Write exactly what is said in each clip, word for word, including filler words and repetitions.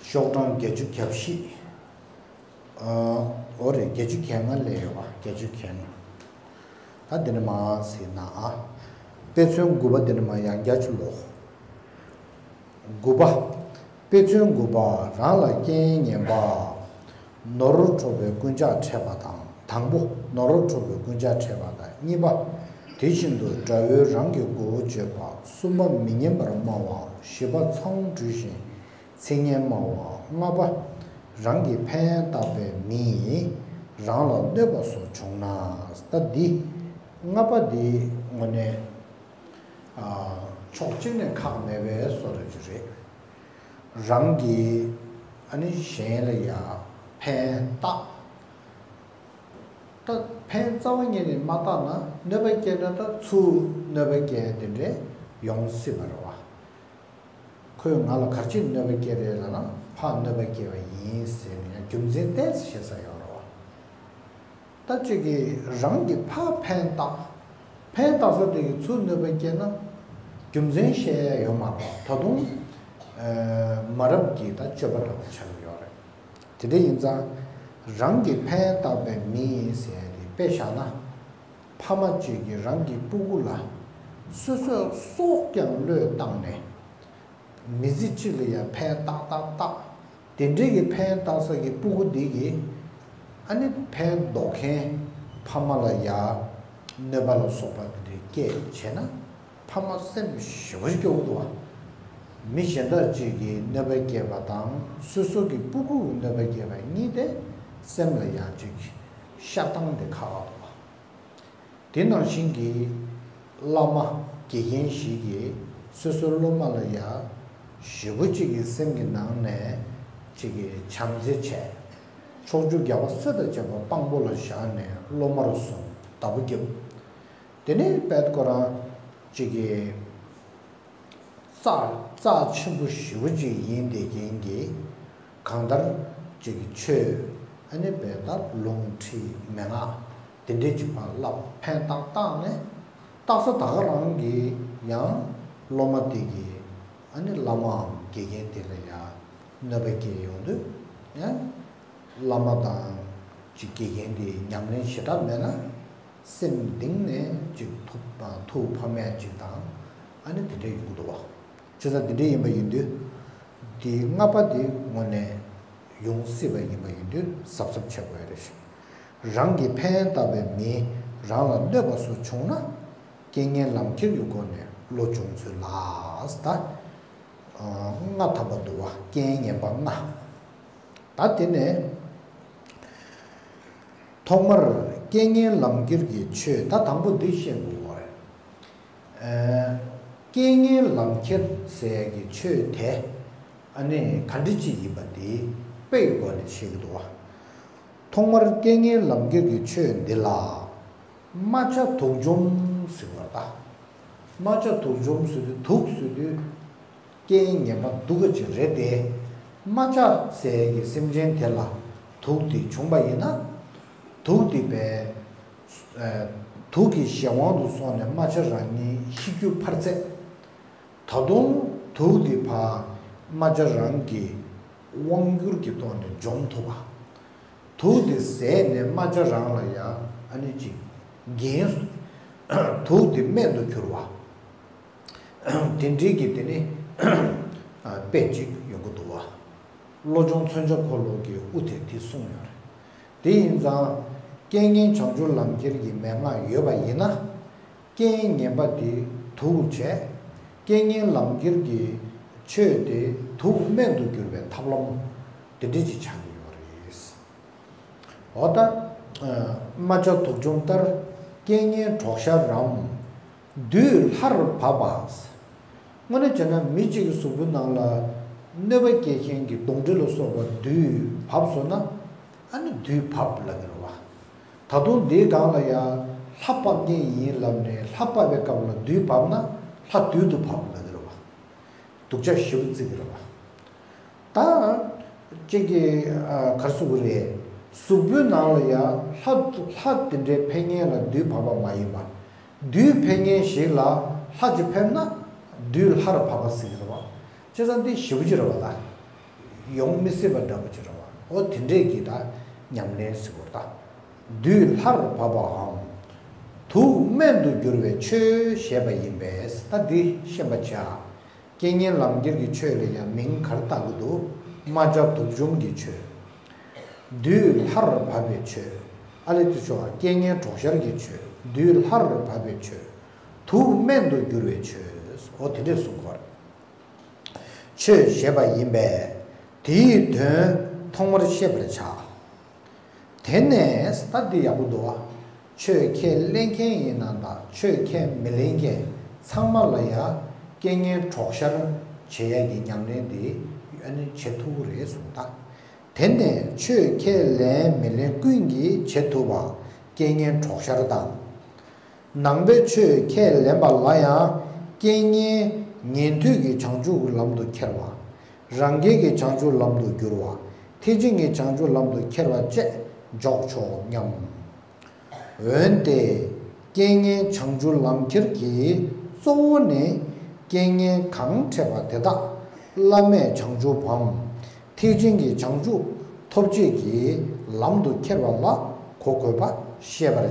ཤོག་གྲངས་བརྒྱད་ཅུ་གྱ་བཞི། ཨ། འོ་རེད། བརྒྱད་ཅུ་གྱ་ལྔ་ལས་ཡོད་པ། བརྒྱད་ཅུ་གྱ་ལྔ། ད་འདི་ནས་མར་གཟིགས་ན། ཨ། དཔེ་མཚོན་དགུ་པ་འདི་ནས་མར་ཡང་བསྐྱར་ཅིག་ཀློག་དགུ་པ། དཔེ་མཚོན་དགུ་པ། རང་ལ་རྐྱེན་ངན་པ། ནོར་འཕྲོག་པའི་རྐུན་ཇག་འཕྲད་པ་དང་། དང་པོ། ནོར་འཕྲོག་པའི་རྐུན་ཇག་འཕྲད་པ་དང་། གཉིས་པ། དེ་བཞིན་དུ་དགྲ་བོས་རང་གི་མགོ་བོ་གཅོད་པ། གསུམ་པ། མི་སྙན་པར་སྨྲ་བ། བཞི་པ། ཚ་བོ་འདྲུ་ཞིང་ཚིག་ངན་སྨྲ་བ། ལྔ་པ། རང་གིས་ཕན་བཏགས་པའི་མིས་རང་ལ་གནོད་པ་སོགས་བྱུང་ན། ད་འདི་ལྔ་པ་འདི་དངོས་གནས། ཨ། ཕྱོགས་གཅིག་ནས་ཁག་མེད་པའི་བཟོ་འདྲ་ཅིག་རེད། རང་གིས་ཨ་ནི་གཞན་ལ་ཡ་ཕན་བཏགས། ད་ཕན་རྩ་བ་ཉིད་ནས་མ་བཏགས་ན། གནོད་པ་སྐྱེལ་ན་ད་ཚུར་གནོད་པ་སྐྱེལ་དེ་འདྲས་ཡོང་སྲིད་པ་རེད་བ། ཁོས་ང་ལ་ག་རེ་བྱས་གནོད་པ་སྐྱེལ་རེད་ལབ་ན། ཕར་གནོད་པ་སྐྱེལ་བ་ཡིན་ཟེར་ནས་ཡང་རྒྱུ་མཚན་ཏོག་ཙམ་བཤད་ས་ཡོད་རེད་བ། ད་གཅིག་གིས་རང་གིས་ཕར་ཕན་བཏགས། ཕན་བཏགས་ས་དེ་གིས་ཚུར་གནོད་པ་སྐྱེལ་ན་རྒྱུ་མཚན་བཤད་ཡ་ཡོད་མ་རེད། ད་དུང་། ཨ། མ་རབས་ཀྱི་ད་སྤྱོད་པ་འདྲ་པོ་ཆགས་ཀྱི་ཡོད་རེད། དེ་འདྲ་ཡིན་ཙང་། རང་གིས་ཕན་བཏགས་པའི་མི་ཟེར་ཏེ་དཔེ་བཞག་ན། ཕ་མ་གཅིག་གིས་རང་གི་སྤུ་གུ་ལ་སོ་སོས་སྲོག་ཀྱང་བློས་བཏང་ནས། མི་ཚེ་གཅིག་ལ་ཡ་ཕན་བཏགས་བཏགས་བཏགས། དེ་འདྲའི་གི་ཕན་བཏགས་ས་གི་སྤུ་གུ་འདི་གིས་ཨ་ནི་ཕན་འདོགས་མཁན་ཕ་མ་ལ་ཡ་གནོད་པ་ལ་སོགས་པ་འདི་འདྲའི་སྐྱེལ་བྱས་ན། ཕ་མ་སེམས་ཞེ་པོ་ཅིག་སྐྱོ་གི་འདུག་བ། མི་གཞན་དག་ཅིག་གིས་གནོད་པ་བསྐྱལ་བ་དང་སོ་སོ་གི་སྤུ་གུ་གིས་གནོད་པ་བསྐྱལ་བ་གཉིས་དེ་སེམས་ལ་ཡ་ཅིག་ཤ་སྟག་འདི་ཁག་ཁག་འདུག་བ། དེ་ནང་བཞིན་གྱི་བླ་མ་དགེ་རྒན་ཞིག་གིས་སོ་སོའི་སློབ་མ་ལ་ཡ་ཞེ་པོ་ཅིག་གི་སེམས་ཀྱི་ནང་ནས་ཅིག་གི་བྱམས་བརྩེ་བྱས། ཕྱོགས་བཅུའི་རྒྱལ་བ་སྲས་དང་བཅས་པ་དཔང་པོ་ལ་བཞག་ནས་སློབ་མར་བཟུང་བདག་པོ་བརྒྱབ། དེ་ནས་དཔལ་ཁོ་རང་ཅིག་གི་རྩ་རྩ་ཆེན་པོ་ཞེ་པོ་ཅིག་ཡིན་བསྡད་མཁན་གྱི་གང་ལྟར་ཅིག་གི་ཆོས། ཨ་ནི་དཔེར་ན་ལུང་ཁྲིད་མན་ངག་དེ་འདྲའི་ཅིག་ཕར་བསླབ། ཕན་བཏགས་བཏགས་ནས་བཏགས་ས་ད་ག་རང་གིས་ཡང་སློབ་མ་དེ་གིས་ཨ་ནི་བླ་མའམ་དགེ་རྒན་དེ་ལ་ཡང་གནོད་པ་སྐྱེལ་ཡོང་དུས། ཡང་བླ་མ་དང་ཅིག་དགེ་རྒན་དེ་ཉམས་ལེན་ཞེ་དྲག་མེད་ན། སེམས་གཏིང་ནས་ཅིག་ཐུགས་ཐུགས་ཕམ་ཡ་ཅིག་དང་། ཨ་ནི་དེ་འདྲ་ཡོང་གི་འདུག་བ། བྱས་ཙང་དེ་འདྲ་ཡིན་པ་ཡིན་དུས། དེ་ལྔ་པ་དེ་དངོས་གནས་ཡོང་སྲིད་པ་ཡིན་པ་ཡིན་དུས་གཟབ་གཟབ་བྱེད་དགོས་ཡ་རེད་ཤག་རང་གིས་ཕན་བཏགས་པའི་མིས་རང་ལ་གནོད་པ་སོགས་བྱུང་ན། རྐྱེན་ངན་ལམ་ཁྱེར་གྱི་སྒོ་ནས་བློ་སྦྱོང་ཚུལ་ལ། ད་ལྔ་ཐམ་པ་འདུག་བ། རྐྱེན་ངན་པ་ལྔ། ད་དེ་ནས་ཐོག་མར་རྐྱེན་ངན་ལམ་ཁྱེར་གྱི་ཆོས། ད་དང་པོ་འདི་བཤད་དགོས་པ་རེད། ཨ། རྐྱེན་ངན་ལམ་ཁྱེར་ཟེར་ཡ་གི་ཆོས་དེ་ཨ་ནི་ག་འདྲ་ཅིག་ཡིན་པ་དེ་དཔེ་ཡི་སྒོ་ནས་བཤད་ཀྱི་འདུག་བ། ཐོག་མར་རྐྱེན་ངན་ལམ་ཁྱེར་གྱི་ཆོས་འདི་ལ། རྨ་བྱ་དུག་འཇོམས་ཟེར་བ་ལ། རྨ་བྱ་དུག་འཇོམས་ཟེར་དུས། དུག་ཟེར་དུས་རྐྱེན་ངན་པ་སྡུག་ག་ཅིག་རེད་དེ། རྨ་བྱ་ཟེར་གྱི་སེམས་ཅན་དེ་ལ་དུག་དེ་བྱུང་བ་ཡིན་ན། དུག་དེ་བས། ཨ། དུག་གི་གཞན་དབང་དུ་སོང་ནས་རྨ་བྱ་རང་ཉིད་ཤི་རྒྱུ་ཕར་ཚད། ད་དུང་དུག་དེ་ཕར་རྨ་བྱ་རང་གི་དབང་སྒྱུར་གྱི་ཐོག་ནས་འཇོམས་ཐུབ་པ། དུག་དེ་ཟད་ནས་རྨ་བྱ་རང་ལ་ཡང་ཨ་ནི་ཅིག་འགན། དུག་དེ་སྨན་དུ་གྱུར་བ། དེ་འདྲའི་གི་དེ་ནི་དཔེ་ཅིག་ཡོང་གི་འདུག་བ། བློ་སྦྱོང་མཚོན་བྱ་འཁོར་ལོ་གི་དབུ་དེ་དེ་གསུངས་ཡོད་རེད། དེ་ཡིན་ཙང་། རྐྱེན་ངན་བྱང་ཆུབ་ལམ་ཁྱེར་གྱི་མན་ངག་ཡོད་པ་ཡིན་ན། རྐྱེན་ངན་པ་དེ་དུག་བྱས། རྐྱེན་ངན་ལམ་ཁྱེར་གྱི་ཆོས་དེ་དུག་སྨན་དུ་གྱུར་པའི་ཐབས་ལམ་དེ་འདྲ་ཅིག་ཆགས་ཀྱི་ཡོད་རེད། འོ་ད། ཨ། རྨ་བྱ་དུག་འཇོམས་ལྟར། རྐྱེན་ངན་གྲོགས་ཤར་རམ། བདུད་སླར་བབས་པ། དངོས་གནས་བྱས་ན་མི་གཅིག་གི་གཟུགས་པོའི་ནང་ལ་གནོད་པ་སྐྱེལ་མཁན་གྱི་གདོན་འདྲེ་ལ་སོགས་པ་བདུད་བབས་སོང་ན། ཨ་ནི་བདུད་བབས་ལབ་ཀྱི་རེད་བ། ད་དུང་འདིའི་སྒང་ལ་ཡང་ལྷ་བབས་མཁན་ཡིན་ལབ་ནས། ལྷ་བབས་པའི་སྐབས་ལ་བདུད་བབས་ན་ལྷ་བདུད་དུ་བབས་ལབ་ཀྱི་རེད་བ། སྡུག་ཅག་ཞེ་པོ་བརྩི་གི་རེད་བ། ད་གཅིག་གིས། ཨ། ག་རེ་ཟེར་དགོས་རེད། གཟུགས་པོའི་ནང་ལ་ཡང་ལྷ་ལྷ་དེ་འདྲའི་ཕན་མཁན་ལ་བདུད་བབས་པ་མ་ཡིན་པ། བདུད་ཕན་མཁན་ཞིག་ལ་ལྷ་ཅིག་ཕེབས་ན་བདུད་སླར་བབས་པ་ཟེར་གྱི་རེད་བ། བྱས་ཙང་འདི་ཞེ་པོ་ཅིག་རེད་བ། ད་ ཡོང་མི་སྲིད་པ་འདྲ་པོ་ཅིག་རེད་བ། འོ་དེ་འདྲས་ཀྱི་ད་ཉམས་ལེན་ཟེར་བ་རེད་ད། བདུད་ལྷར་བབས་པའམ། དུག་སྨན་དུ་འགྱུར་བའི་ཆོས་ཞེས་པ་ཡིན་པས་ད་འདི་ཤེས་པ་བྱ། རྐྱེན་ངན་ལམ་ཁྱེར་གྱི་ཆོས་ལ་ཡང་མིང་ག་རེ་བཏགས་ཀྱི་འདུག་རྨ་བྱ་དུག་འཇོམས་ཀྱི་ཆོས། བདུད་ལྷར་བབས་པའི་ཆོས། ཨ་ལེ་དེ་ཆོ་རྐྱེན་ངན་གྲོགས་ཤར་གྱི་ཆོས། བདུད་ལྷར་བབས་པའི་ཆོས། དུག་སྨན་དུ་འགྱུར་བའི་ཆོས། འོ་དེ་འདྲས་གསུངས་པ་རེད། ཆོས་ཞེས་པ་ཡིན་པས། དེའི་དོན་ཐོག་མར་ཤེས་པར་བྱ། དེ་ནས་ད་འདི་ཡག་པོ་འདུག་བ། ཆོས་ཁས་ལེན་མཁན་ཡིན་ན་དང་ཆོས་ཁས་མི་ལེན་མཁན་ཚང་མ་ལ་ཡང་རྐྱེན་ངན་གྲོགས་ཤར་བྱེད་ཡ་གི་ཉམས་ལེན་འདི་ཨ་ནི་བྱེད་ཐུབ་ཀྱི་རེད་གསུངས་ད། དེ་ནས་ཆོས་ཁས་ལེན་མི་ལེན་ཀུན་གྱིས་བྱེད་ཐུབ་པ་རྐྱེན་ངན་གྲོགས་ཤར་དང་། ནང་པའི་ཆོས་ཁས་ལེན་པ་ལ་ཡང་རྐྱེན་ངན་ཉན་ཐོས་ཀྱི་བྱང་ཆུབ་ཀྱི་ལམ་དུ་ཁྱེར་བ། རང་རྒྱལ་གྱི་བྱང་ཆུབ་ལམ་དུ་བསྒྱུར་བ། ཐེག་ཆེན་གྱི་བྱང་ཆུབ་ལམ་དུ་ཁྱེར་བ་བཅས་འཇོག་ཆོག་སྙམ། འོན་ཏེ་རྐྱེན་ངན་བྱང་ཆུབ་ལམ་ཁྱེར་གྱི་གཙོ་བོ་ནི་རྐྱེན་ངན་གང་འཕྲད་པ་དེ་དག་བླ་མེད་བྱང་ཆུབ་བམ། ཐེག་ཆེན་གྱི་བྱང་ཆུབ་ཐོབ་བྱེད་ཀྱི་ལམ་དུ་ཁྱེར་བ་ལ་གོ་དགོས་པ་ཤེས་པར་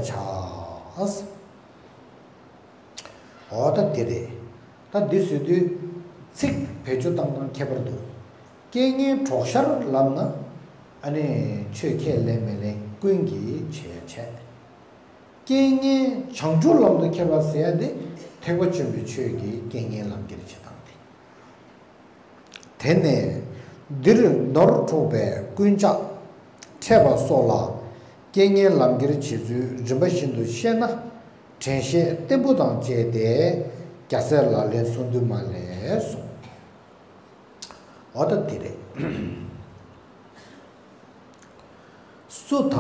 བྱ། འོ་ད་དེ་རེད། ད་འདི་ཟེར་དུས་ཚིག་བེད་སྤྱོད་བཏང་སྟངས་ཁྱད་པར་འདུག་རྐྱེན་ངན་གྲོགས་ཤར་ལབ་ན་ཨ་ནི་ཆོས་ཁས་ལེན་མི་ལེན་ཀུན་གྱིས་བྱེད་ཡ་བྱས། རྐྱེན་ངན་བྱང་ཆུབ་ལམ་དུ་ཁྱེར་བ་ཟེར་ཡ་དེ་ཐེག་པ་ཆེན་པོའི་ཆོས་ཀྱི་རྐྱེན་ངན་ལམ་ཁྱེར་བྱེད་སྟངས་དེ། དེ་ནས་འདིར་ནོར་འཕྲོག་པའི་རྐུན་ཇག་འཕྲད་པ་སོགས་ལ་རྐྱེན་ངན་ལམ་ཁྱེར་བྱེད་ཚུལ་རིམ་པ་བཞིན་དུ་བཤད་ན་དྲན་ཤེས་བརྟན་པོ་དང་བཅས་ཏེ་རྒྱལ་སྲས་ལག་ལེན་གསུམ་དུ་མ་ལས་གསུངས། འོ་ད་དེ་རེད། སུ་དག་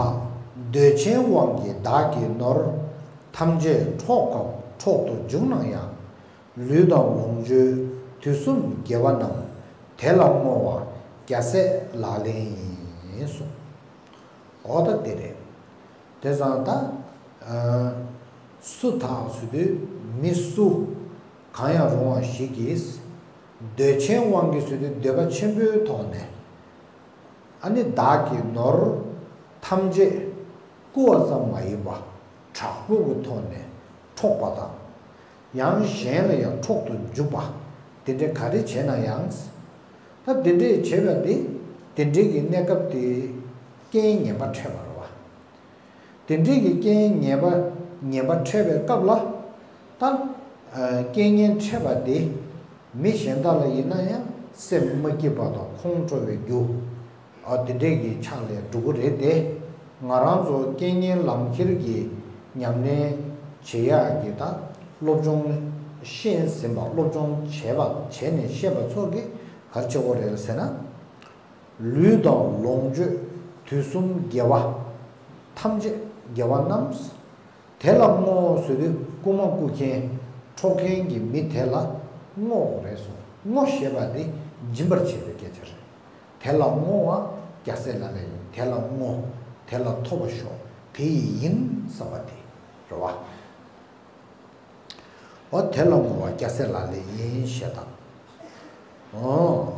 འདོད་ཆེན་དབང་གིས་བདག་གི་ནོར་ཐམས་ཅད་འཕྲོག་གམ་འཕྲོག་ཏུ་འཇུག་ན་ཡང་། ལུས་དང་ལོངས་སྤྱོད་དུས་གསུམ་དགེ་བ་རྣམས། དེ་ལ་བསྔོ་བ་རྒྱལ་སྲས་ལག་ལེན་ཡིན་གསུངས། འོ་ད་དེ་རེད། དེ་ཙང་ད། ཨ། སུ་དག་ཟེར་དུས་མི་སུ་གང་ཡང་རུང་བ་ཞིག་གིས། འདོད་ཆེན་དབང་གིས་ཟེར་དུས་འདོད་པ་ཆེན་པོའི་ཐོག་ནས། ཨ་ནི་བདག་གི་ནོར་ཐམས་ཅད་རྐུ་བ་ཙམ་མ་ཡིན་པ་དྲག་པོ་གི་ཐོག་ནས་འཕྲོག་པ་དང་། ཡང་གཞན་ལ་ཡང་འཕྲོག་ཏུ་འཇུག་པ་དེ་འདྲ་ག་རེ་བྱས་ན་ཡང་། ད་དེ་འདྲས་བྱས་པ་དེ་དེ་འདྲས་ཀྱི་གནས་སྐབས་དེ་རྐྱེན་ངན་པ་འཕྲད་པ་རེད་བ། དེ་འདྲའི་གི་རྐྱེན་ངན་པ་ངན་པ་འཕྲད་པའི་སྐབས་ལ། ད། ཨ། རྐྱེན་ངན་འཕྲད་པ་དེ་མི་གཞན་དག་ལ་ཡིན་ན་ཡང་སེམས་མ་སྐྱིད་པ་དང་ཁོང་ཁྲོ་བའི་རྒྱུ། ཨ། དེ་འདྲའི་གི་ཆ་ལ་འགྲོ་གི་རེད་དེ། ང་རང་ཚོ་རྐྱེན་ངན་ལམ་ཁྱེར་གྱི་ཉམས་ལེན་བྱེད་ཡག་གི་ད་སློབ་སྦྱོང་ཤེས་ཟིན་པ་སློབ་སྦྱོང་བྱས་པ་བྱས་ནས་ཤེས་པ་ཚོ་གི་ག་རེ་བྱེད་དགོས་རེད་ཟེར་ན། ལུས་དང་ལོངས་སྤྱོད་དུས་གསུམ་དགེ་བ་ཐམས་ཅད་དགེ་བ་རྣམས། དེ་ལ་བསྔོ་ཟེར་དུས་རྐུ་མ་རྐུ་མཁན་འཕྲོག་མཁན་གྱི་མི་དེ་ལ་བསྔོ་དགོས་རེད་གསུངས། བསྔོ་ཞེས་པ་དེ་སྦྱིན་པར་བྱེད་པའི་སྐད་ཆ་རེད། དེ་ལ་བསྔོ་བ་རྒྱལ་སྲས་ལག་ལེན་ཡིན། དེ་ལ་བསྔོ། དེ་ལ་ཐོབ་པར་ཤོག་དེ་ཡི་ཡིན་ཟེར་བ་དེ་རེད་བ། འོ་དེ་ལ་བསྔོ་བ་རྒྱལ་སྲས་ལག་ལེན་ཡིན་ཞེས་དང་། འོ།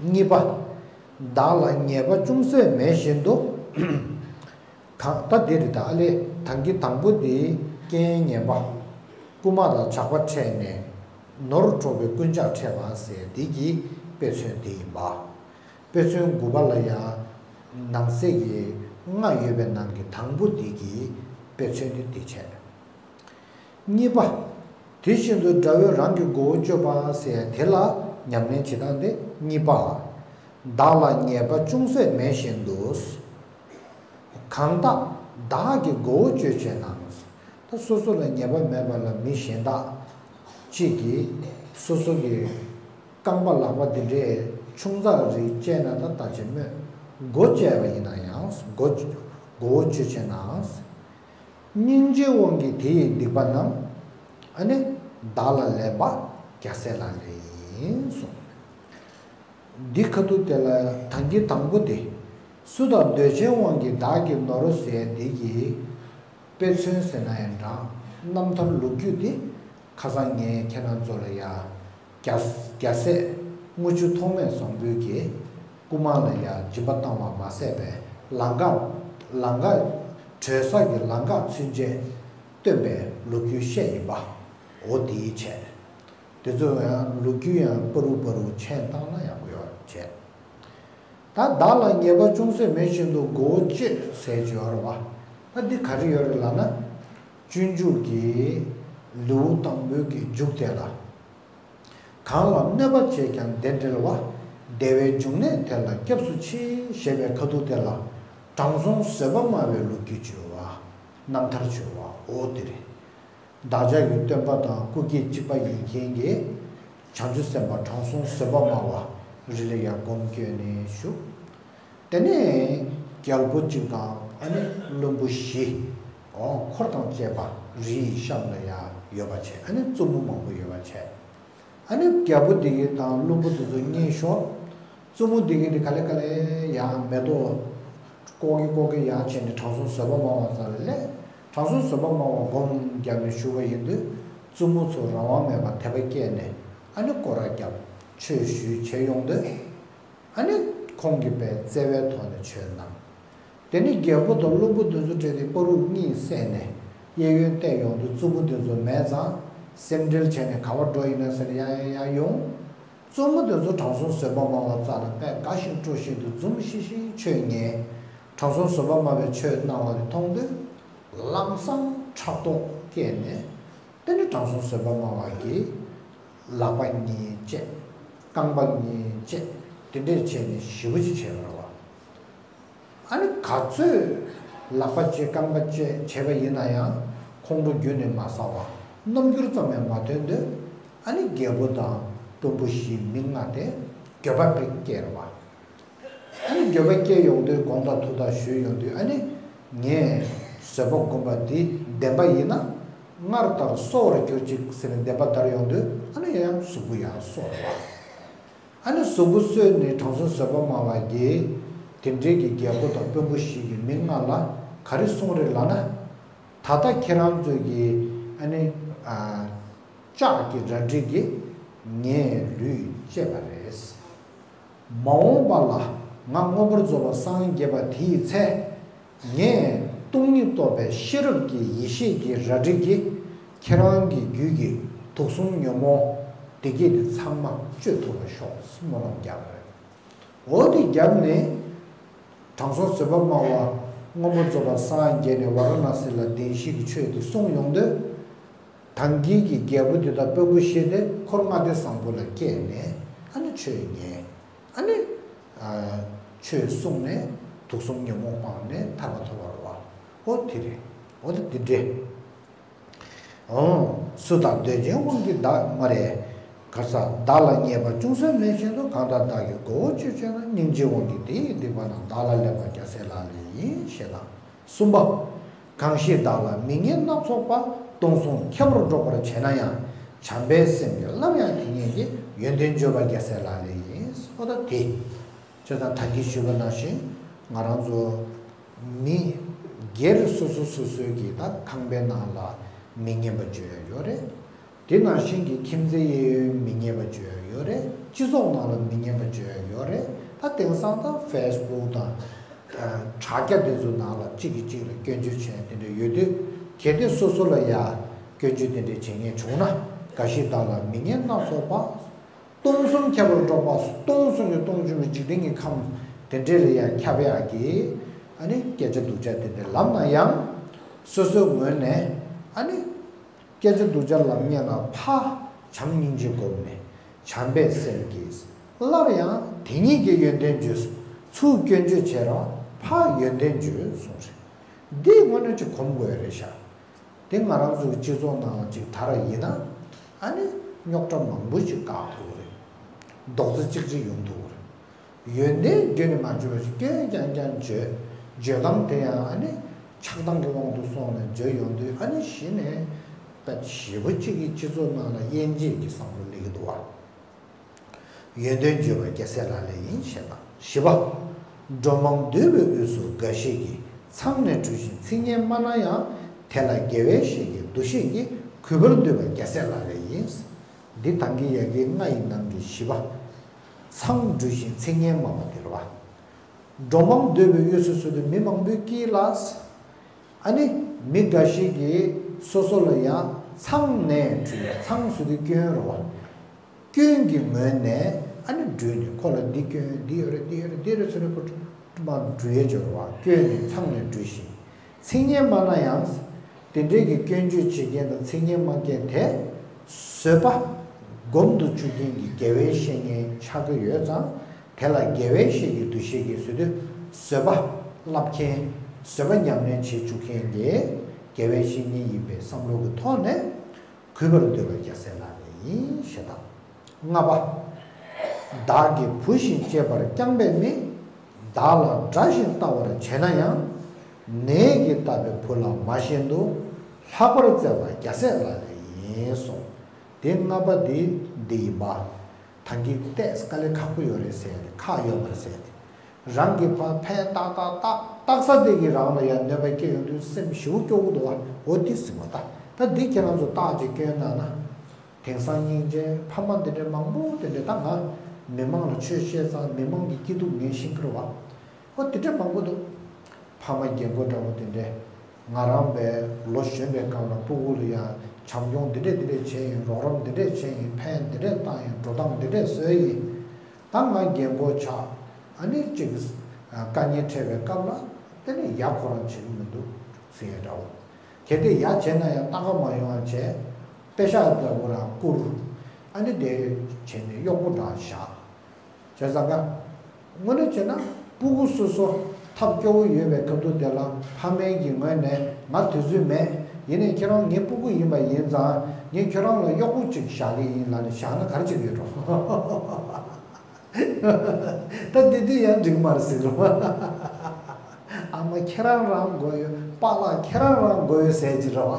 གཉིས་པ། བདག་ལ་ཉེས་པ་ཅུང་ཟད་མེད་བཞིན་དུ། གང་ལྟར་འདི་རེད་ད། ཨ་ལེ་ད་གིན་དང་པོ་འདི་རྐྱེན་ངན་པ། རྐུ་མ་དང་ཇག་པ་འཕྲད་ནས་ནོར་འཕྲོག་པའི་རྐུན་ཇག་འཕྲད་པ་ཟེར་འདི་གི་དཔེ་མཚོན་འདི་ཡིན་པ། དཔེ་མཚོན་དགུ་པ་ལ་ཡང་ནང་གསེས་ཀྱི་ལྔ་ཡོད་པའི་ནང་གི་དང་པོ་འདི་གི་དཔེ་མཚོན་ནི་འདི་བྱས། གཉིས་པ། དེ་བཞིན་དུ་དགྲ་བོས་རང་གི་མགོ་བོ་གཅོད་པ་ཟེར་དེ་ལ་ཉམས་ལེན་བྱེད་སྟངས་དེ་གཉིས་པ། བདག་ལ་ཉེས་པ་ཅུང་ཟད་མེད་བཞིན་དུ། གང་དག་བདག་གི་མགོ་བོ་གཅོད་བྱས་ན། ད་སོ་སོ་ལ་ཉེས་པ་མེད་པ་ལ་མི་གཞན་དག་ཅིག་གིས་སོ་སོ་གི་རྐང་པ་ལག་པ་འདི་འདྲའི་ཆུང་ཙག་རིགས་བཅད་ན་ད་ལྟ་བྱེད་མོད་མགོ་བཅད་པ་ཡིན་ན་ཡང་མགོ་མགོ་བོ་གཅོད་བྱས་ན། སྙིང་རྗེའི་དབང་གིས་དེ་ཡི་སྡིག་པ་རྣམས། ཨ་ནི་བདག་ལ་ལེན་པ་རྒྱལ་སྲས་ལག་ལེན་ཡིན་གསུངས། འདི་ཁ་ཐུག་དེ་ལ་ད་གིན་དང་པོ་དེ། སུ་དག་འདོད་ཆེན་དབང་གིས་བདག་གི་ནོར་ཟེར་འདི་གི་དཔེ་མཚོན་ཟེར་ན་ཡང་འདྲ། རྣམ་ཐར་ལོ་རྒྱུས་དེ་ཁ་སང་ངས་ཁྱེད་རང་ཚོ་ལ་ཡ་རྒྱལ་རྒྱལ་སྲས་ དངུལ་ཆུ་ཐོགས་མེད་བཟང་པོའི་གིས་སྐུ་དམངས་ལ་ཡང་སྦྱིན་པ་བཏང་བ་མ་ཟད་པའི་ལམ་ཁ་ལམ་ཁ་གྲོལ་ས་གི་ལམ་ཁ་ཚུན་ཆད་སྟོན་པའི་ལོ་རྒྱུས་བཤད་ཡིན་པ། འོ་དེའི་བྱས། དེ་ཚོ་ཡང་ལོ་རྒྱུས་ཡང་པ་རུ་པ་རུ་མཆན་བཏང་ན་ཡག་པོ་ཡོད་བྱས། ད་བདག་ལ་ཉེས་པ་ཅུང་ཟད་མེད་བཞིན་དུ་མགོ་བོ་བཅད་ཟེར་གྱི་ཡོད་རེད་བ། ད་འདི་ག་རེ་ཡོད་རེད་ལབ་ན། སྤྱོད་འཇུག་གི་ལེའུ་དང་པོའི་གི་མཇུག་དེ་ལ། གང་ལ་གནོད་པ་བྱས་ཀྱང་བདེ་འབྲེལ་བ། བདེ་བའི་འབྱུང་གནས་དེ་ལ་སྐྱབས་སུ་མཆི་ཞེས་པའི་ཁ་ཐུག་དེ་ལ། དྲང་སྲོང་བཟོད་པ་སྨྲ་བའི་ལོ་རྒྱུས་བརྗོད་པ། རྣམ་ཐར་བརྗོད་པ་འོ་དེ་རེད། བདག་ཅག་གི་སྟོན་པ་དང་སྐུ་སྐྱེ་གཅིག་པ་ཡིན་མཁན་གྱི་བྱང་ཆུབ་སེམས་དཔའ་དྲང་སྲོང་བཟོད་པ་སྨྲ་བ་རེ་ལ་ཡང་སྒོམ་སྐྱོན་ནས་བཞུགས། དེ་ནས་རྒྱལ་པོ་གཅིག་དང་ཨ་ནི་བློན་པོ་བཞི། འོ་འཁོར་དང་བཅས་པ་རི་ཡི་གཤམ་ལ་ཡང་ཡོད་པ་བྱས། ཨ་ནི་བཙུན་མོ་མང་པོ་ཡོད་པ་བྱས། ཨ་ནི་རྒྱལ་པོ་འདི་གི་དང་བློན་པོ་དེ་ཚོ་གཉིད་ཤོར། བཙུན་མོ་འདི་གི་འདི་ག་ལེ་ག་ལེ་ཡང་མེ་ཏོག་ཀོ་གི་ཀོ་གི་ཡང་བྱས་ནས་དྲང་སྲོང་བཟོད་པ་སྨྲ་བ་རྩ་ལ་སླེབས། དྲང་སྲོང་བཟོད་པ་སྨྲ་བ་སྒོམ་བརྒྱབ་ནས་བཞུགས་པ་ཡིན་དུས། བཙུན་མོ་ཚོ་རང་དབང་མེད་པར་དད་པ་སྐྱེས་ནས་ཨ་ནི་སྐོར་ར་བརྒྱབ། ཆོས་ཞུས་བྱས་ཡོང་དུས། ཨ་ནི་ཁོང་གིས་དཔེ་བརྩེ་བའི་ཐོག་ནས་ཆོས་གནང་། དེ་ནི་རྒྱལ་པོ་དང་བློན་པོ་དེ་ཚོ་འཕྲད་དེ་བར་དུ་གཉིད་སད་ནས་གཡས་གཡོན་བལྟས་ཡོང་དུས་བཙུན་མོ་དེ་ཚོ་མེད་ཙང་། སེམས་ཁྲལ་བྱས་ནས་ག་པར་འགྲོ་ཡིན་ན་ཟེར་ནས་ཡང་ཡང་ཡང་ཡོང་། བཙུན་མོ་དེ་ཚོ་དྲང་སྲོང་བཟོད་པ་སྨྲ་བ་རྩ་ལ་དཔེ་དགའ་ཞིང་སྤྲོ་བཞིན་དུ་འཛུམ་ཤིག་ཤིག་ཆོས་ཉན། དྲང་སྲོང་བཟོད་པ་སྨྲ་བའི་ཆོས་གནང་བ་དེ་མཐོང་དུས། ལམ་སང་ཕྲག་དོག་སྐྱེས་ནས། དེ་ནི་དྲང་སྲོང་བཟོད་པ་སྨྲ་བ་གིས་ལག་པ་གཉིས་བཅད། རྐང་པ་གཉིས་བཅད། དེ་འདྲས་བྱས་ནས་ཞེ་པོ་ཅིག་བྱས་པ་རེད་བ། ཨ་ནི་ག་ཚོད་ལག་པ་བཅད་རྐང་པ་བཅད་བྱས་པ་ཡིན་ན་ཡང་ཁོང་ཁྲོ་རྒྱུན་ནས་མ་ཟ་བ། རྣམ་འགྱུར་ཙམ་ཡང་མ་སྟོན་དུས། ཨ་ནི་རྒྱལ་པོ་དང་དཔོན་པོ་བཞིའི་མིག་རྔ་དེ་འགྱོད་པ་དཔེ་སྐྱེས་རེད་བ། ཨ་ནི་འགྱོད་པ་སྐྱེས་ཡོང་དུས་དགོངས་དག་ཐུགས་དག་ཞུས་ཡོང་དུས། ཨ་ནི་ངས་བཟོད་པ་སྒོམ་པ་འདི་བདེན་པ་ཡིན་ན། སྔར་ལྟར་གསོ་བར་གྱུར་ཅིག་ཟེར་ནས་བདེན་པ་བརྡར་ཡོང་དུས། ཨ་ནི་ཡང་གཟུགས་པོ་ཡང་གསོ་བ། ཨ་ནི་གཟུགས་པོ་གསོས་ནས་དྲང་སྲོང་བཟོད་པ་སྨྲ་བ་གིས་དེ་འདྲའི་གི་རྒྱལ་པོ་དང་དཔོན་པོ་ཞིག་གི་མིག་རྔ་ལ་ག་རེ་གསུངས་རེད་ལབ་ན། ད་ལྟ་ཁྱེད་རང་ཚོས་ཀྱི་ཨ་ནི་ཨ། ལྕགས་ཀྱི་རལ་གྲི་གིས་ངའི་ལུས་བཅད་པ་རེད། མ་འོངས་པ་ལ་ང་མངོན་པར་རྫོགས་པར་སངས་རྒྱས་པ་དེའི་ཚེ། ངས་སྟོང་ཉིད་རྟོགས་པའི་ཤེས་རབ་ཀྱི་ཡེ་ཤེས་ཀྱི་རལ་གྲི་གིས་ཁྱེད་རང་གི་རྒྱུད་ཀྱི་དུག་གསུམ་ཉོན་མོངས་བདེ་སྐྱིད་དེ་ཚང་མ་གཅོད་ཐུབ་པར་ཤོག་སྨོན་ལམ་བརྒྱབ་པ་རེད། འོ་དེ་བརྒྱབ་ནས། དྲང་སྲོང་བཟོད་པ་སྨྲ་བ་མངོན་པར་རྫོགས་པར་སངས་རྒྱས་ནས་ཝཱ་ར་ཎཱ་སི་ལ་བདེན་བཞི་གི་ཆོས་དེ་གསུངས་ཡོང་དུས། ད་གིན་གྱི་རྒྱལ་པོ་དེ་དང་དཔོན་པོ་བཞི་དེ་འཁོར་ལྔ་སྡེ་བཟང་པོ་ལ་སྐྱེས་ནས་ཨ་ནི་ཆོས་ཉན། ཨ་ནི་ཨ། ཆོས་གསུངས་ནས་དུག་གསུམ་ཉོན་མོངས་སྤངས་ནས་ཐར་པ་ཐོབ་པ་རེད་བ། འོ་དེ་རེད། འོ་དེ་འདི་འདྲས། འོ། སུ་དག་འདོད་ཆེན་དབང་གིས་བདག་སྨ་རེ། ག་ས་བདག་ལ་ཉེས་པ་ཅུང་ཟད་མེད་བཞིན་དུ། གང་ལྟར་བདག་གི་མགོ་བོ་གཅོད་བྱས་ན། སྙིང་རྗེའི་དབང་གིས་དེ་ཡི་སྡིག་པ་རྣམས། བདག་ལ་ལེགས་པར་རྒྱལ་སྲས་ལག་ལེན་ཡིན། ཞེས་དང་། གསུམ་པ། གང་ཞིག་བདག་ལ་མི་ངན་སྣ་ཚོགས་པ། སྟོང་གསུམ་ཁྱབ་པར་སྒྲོག་པར་བྱེད་ན་ཡང་། བྱམས་པའི་སེམས་ཀྱིས་སླར་ཡང་དེ་ཉིད་ཀྱི། ཡོན་ཏན་བརྗོད་པ་རྒྱལ་སྲས་ལག་ལེན་ཡིན། འོ་ད་དེ། བྱས་ཙང་ད་གིན་ཞུས་པ་ནང་བཞིན་ང་རང་ཚོ་མི་སྒེར་སོ་སོ་སོ་སོའི་གི་ད་ཁང་པའི་ནང་ལ་མི་སྙན་པ་བརྗོད་ཡ་ཡོད་རེད། དེ་ནང་བཞིན་གྱི་ཁྱིམ་མཚེས་གཡས་གཡོན་མི་སྙན་པ་བརྗོད་ཡ་ཡོད་རེད། སྤྱི་ཚོགས་ནང་ལ་མི་སྙན་པ་བརྗོད་ཡ་ཡོད་རེད། ད་དེང་སང་ད་ཕེ་སི་བུག་དང་དྲ་རྒྱ་དེ་ཚོ་ནང་ལ་གཅིག་གིས་གཅིག་ལ་སྐྱོན་བརྗོད་བྱས་དེ་འདྲ་ཡོད་དུས། གལ་ཏེ་སོ་སོ་ལ་ཡ་སྐྱོན་བརྗོད་དེ་འདྲ་བྱེད་མཁན་བྱུང་ན། འགའ་ཞིག་བདག་ལ་མི་ངན་སྣ་ཚོགས་པ། སྟོང་གསུམ་ཁྱབ་པར་སྒྲོག་པ། སྟོང་གསུམ་གྱི་སྟོང་ཆེན་པོའི་འཇིག་རྟེན་གྱི་ཁམས་དེ་འདྲས་ལ་ཡང་ཁྱབ་ཡག་གི་ཨ་ནི་སྐད་ཆ་སྡུག་ཅག་དེ་འདྲས་ལབ་ན་ཡང་། སོ་སོའི་ངོས་ནས་ཨ་ནི་སྐད་ཆ་སྡུག་ཅག་ལབ་མཁན་ལ་ཕར་བྱམས་སྙིང་རྗེ་བསྒོམས་ནས། བྱམས་པའི་སེམས་ཀྱིས་སླར་ཡང་དེ་ཉིད་ཀྱི་ཡོན་ཏན་བརྗོད། ཚུར་སྐྱོན་བརྗོད་བྱས་ར་ཕར་ཡོན་ཏན་བརྗོད་གསུངས་རེད། འདི་དངོས་གནས་ཅིག་གོམས་དགོས་རེད་ཤག་དེ་ང་རང་ཚོའི་སྤྱི་ཚོགས་ནང་ལ་ཅིག་དར་ཡིན་ན། ཨ་ནི་རྙོག་དྲ་མང་པོ་ཅིག་བཀག་ཐུབ་རེད། རྡོག་རྩ་གཅིག་སྒྲིལ་ཡོང་ཐུབ་རེད། ཡོན་ཏན་བརྗོད་ནས་མ་བརྗོད་པ་ཞིག་སྐྱོན་རྐྱང་རྐྱང་བརྗོད། བརྗོད་སྟངས་དེ་ཡང་ཨ་ནི་ཆགས་སྡང་གི་དབང་དུ་སོང་ནས་བརྗོད་ཡོང་དུས། ཨ་ནི་གཞི་ནས་དཔེ་ཞེ་པོ་གཅིག་གིས་སྤྱི་ཚོགས་ནང་ལ་དབྱེ་འབྱེད་ཀྱི་བསམ་བློ་སླེབས་ཀྱི་འདུག་བ། ཡོན་ཏན་བརྗོད་པ་རྒྱལ་སྲས་ལག་ལེན་ཡིན། ཞེས་དང་། བཞི་པ། འགྲོ་མང་འདུས་པའི་དབུས་སུ་འགའ་ཞིག་གིས། མཚང་ནས་འབྲུ་བཞིན་ཚིག་ངན་སྨྲ་ན་ཡང་། དེ་ལ་དགེ་བའི་བཤེས་ཀྱི་འདུ་ཤེས་ཀྱིས། གུས་པར་འདུད་པ་རྒྱལ་སྲས་ལག་ལེན་ཡིན། འདི་ད་གིན་ཡ་གི་ལྔ་ཡི་ནང་གི་བཞི་པ། མཚང་འབྲུ་བཞིན་ཚིག་ངན་སྨྲ་བ་དེ་རེད་བ། འགྲོ་མང་སྡོད་པའི་དབུས་སུ་སུ་དེ་མི་མང་པོའི་དཀྱིལ་ལ། ཨ་ནི་མི་འགའ་ཞིག་གིས་སོ་སོ་ལ་ཡང་མཚང་ནས་འབྲུ་ཡ། མཚང་སུ་དེ་སྐྱོན་རེད་བ། སྐྱོན་གྱི་ངོས་ནས་ཨ་ནི་འབྲུས་ནས་ཁོ་ལ་འདི་སྐྱོན་འདི་ཡོད་རེད་འདི་ཡོད་རེད་འདི་ཡོད་རེད་འདི་རེད་ཟེར་ནས་ཁོ་མ་འབྲུ་ཡས་སྦྱོར་བ། སྐྱོན་ནི་མཚང་ནས་འབྲུ་བཞིན། ཚིག་ངན་སྨྲ་ན་ཡང་། དེ་འདྲའི་གི་སྐྱོན་བརྗོད་བྱེད་མཁན་དང་ཚིག་ངན་སྨྲ་མཁན་དེ། བཟོད་པ་སྒོམ་དུ་བཅུག་མཁན་གྱི་དགེ་བའི་བཤེས་གཉེན་ཆགས་ཀྱི་ཡོད་ཙང་། དེ་ལ་དགེ་བའི་བཤེས་ཀྱི་འདུ་ཤེས་ཀྱིས་བཟོད་དུ་བཟོད་པ་བསླབ་མཁན། བཟོད་པ་ཉམས་ལེན་བྱེད་བཅུག་མཁན་གྱི་དགེ་བའི་བཤེས་གཉེན་ཡིན་པའི་བསམ་བློ་གི་ཐོག་ནས། གུས་པར་འདུད་པ་རྒྱལ་སྲས་ལག་ལེན་ཡིན་ཞེས་དང་། ལྔ་པ། བདག་གི་བུ་བཞིན་གཅེས་པར་བསྐྱངས་པའི་མི། བདག་ལ་དགྲ་བཞིན་ལྟ་བར་བྱེད་ན་ཡང་། ནད་ཀྱིས་བཏབ་པའི་བུ་ལ་མ་ཞེན་དུ། ལྷག་པར་བརྩེ་བ་རྒྱལ་སྲས་ལག་ལེན་ཡིན་གསུངས། དེ་ལྔ་པ་འདི་འདི་ཡིན་པ། ད་གིན་བལྟས་དཀའ་ལས་ཁག་པོ་ཡོད་རེད་ཟེར་ཡ་དེ་ཁག་ཡོད་མ་རེད་ཟེར་ཡ་དེ། རང་གི་ཕར་ཕན་ཏག་ཏག་ཏག་ཏག་ས་དེ་གིས་རང་ལ་ཡང་གནོད་པ་སྐྱེལ་ཡོང་དུས་སེམས་ཞེ་པོ་སྐྱོ་པོ་འདུག་བ། འོ་འདི་ཟིན་པ་ད། ད་འདི་ཁྱེད་རང་ཚོ་རྟགས་ཅིག་སྐྱོན་གནང་ན། དེང་སང་སྙིང་རྗེ་ཕ་མ་འདི་འདྲའི་མང་པོ་དེ་འདྲའི་ད་ང་མི་མང་ལ་ཆོས་བཤད་ཙང་མི་མང་གི་སྐྱིད་སྡུག་ངས་ཤེས་ཀྱི་རེད་བ། འོ་དེ་འདྲའི་མང་པོ་འདུག་ཕ་མ་རྒན་གོག་འདྲ་བོ་དེ་འདྲས། ང་རང་པའི་ལོ་གཞོན་པའི་སྐབས་ལ་སྤུ་གུ་ལ་ཡང་བྱམས་སྐྱོང་འདི་འདྲས་འདི་འདྲས་བྱས་ཡིན། རོགས་རམ་འདི་འདྲས་བྱས་ཡིན། ཕན་འདི་འདྲས་བཏང་ཡིན། འགྲོ་སྟངས་འདི་འདྲས་བཟོས་ཡིན། ད་ང་རྒན་གོག་ཆགས། ཨ་ནི་གཅིག་དཀའ་ངལ་འཕྲད་པའི་སྐབས་ལ་དེ་ནས་ཡ་ཁོ་རང་བྱེད་ཀྱི་མི་འདུག་ཟེར་ཡ་འདྲ་བོ། གལ་ཏེ་ཡ་བྱས་ན་ཡང་རྟ་ཁ་མ་ཡོང་བ་བྱས། པེ་ཤག་འདྲ་བོ་རང་བསྐུར། ཨ་ནི་དེ་བྱས་ནས་གཡོག་པོ་འདྲ་བཞག་བྱས་ཙང་ཀ། དངོས་གནས་བྱས་ན་སྤུ་གུ་སོ་སོ་ཐབས་སྐྱོ་བོ་ཡོད་པའི་སྐབས་དུས་དེ་ལ་ཕ་མའི་གི་ངོས་ནས་ང་དུས་ཚོད་མེད། ཡིན་ནའི་ཁྱེད་རང་ངའི་སྤུ་གུ་ཡིན་པ་ཡིན་ཙང་ངས་ཁྱོད་རང་ལ་གཡོག་པོ་ཅིག་བཞག་གི་ཡིན་ལབ་ནས་བཞག་ན་ག་རེ་བྱེད་ཀྱི་ཡོད་འགྲོ། ད་འདི་དུས་ཡང་འགྲིག་མ་རེད་ཟེར་རོ། ཨ་མ་ཁྱེད་རང་རང་མགོ་ཡོད། པཱ་ལགས་ཁྱེད་རང་རང་མགོ་ཡོད་ཟེར་གྱི་རེད་བ།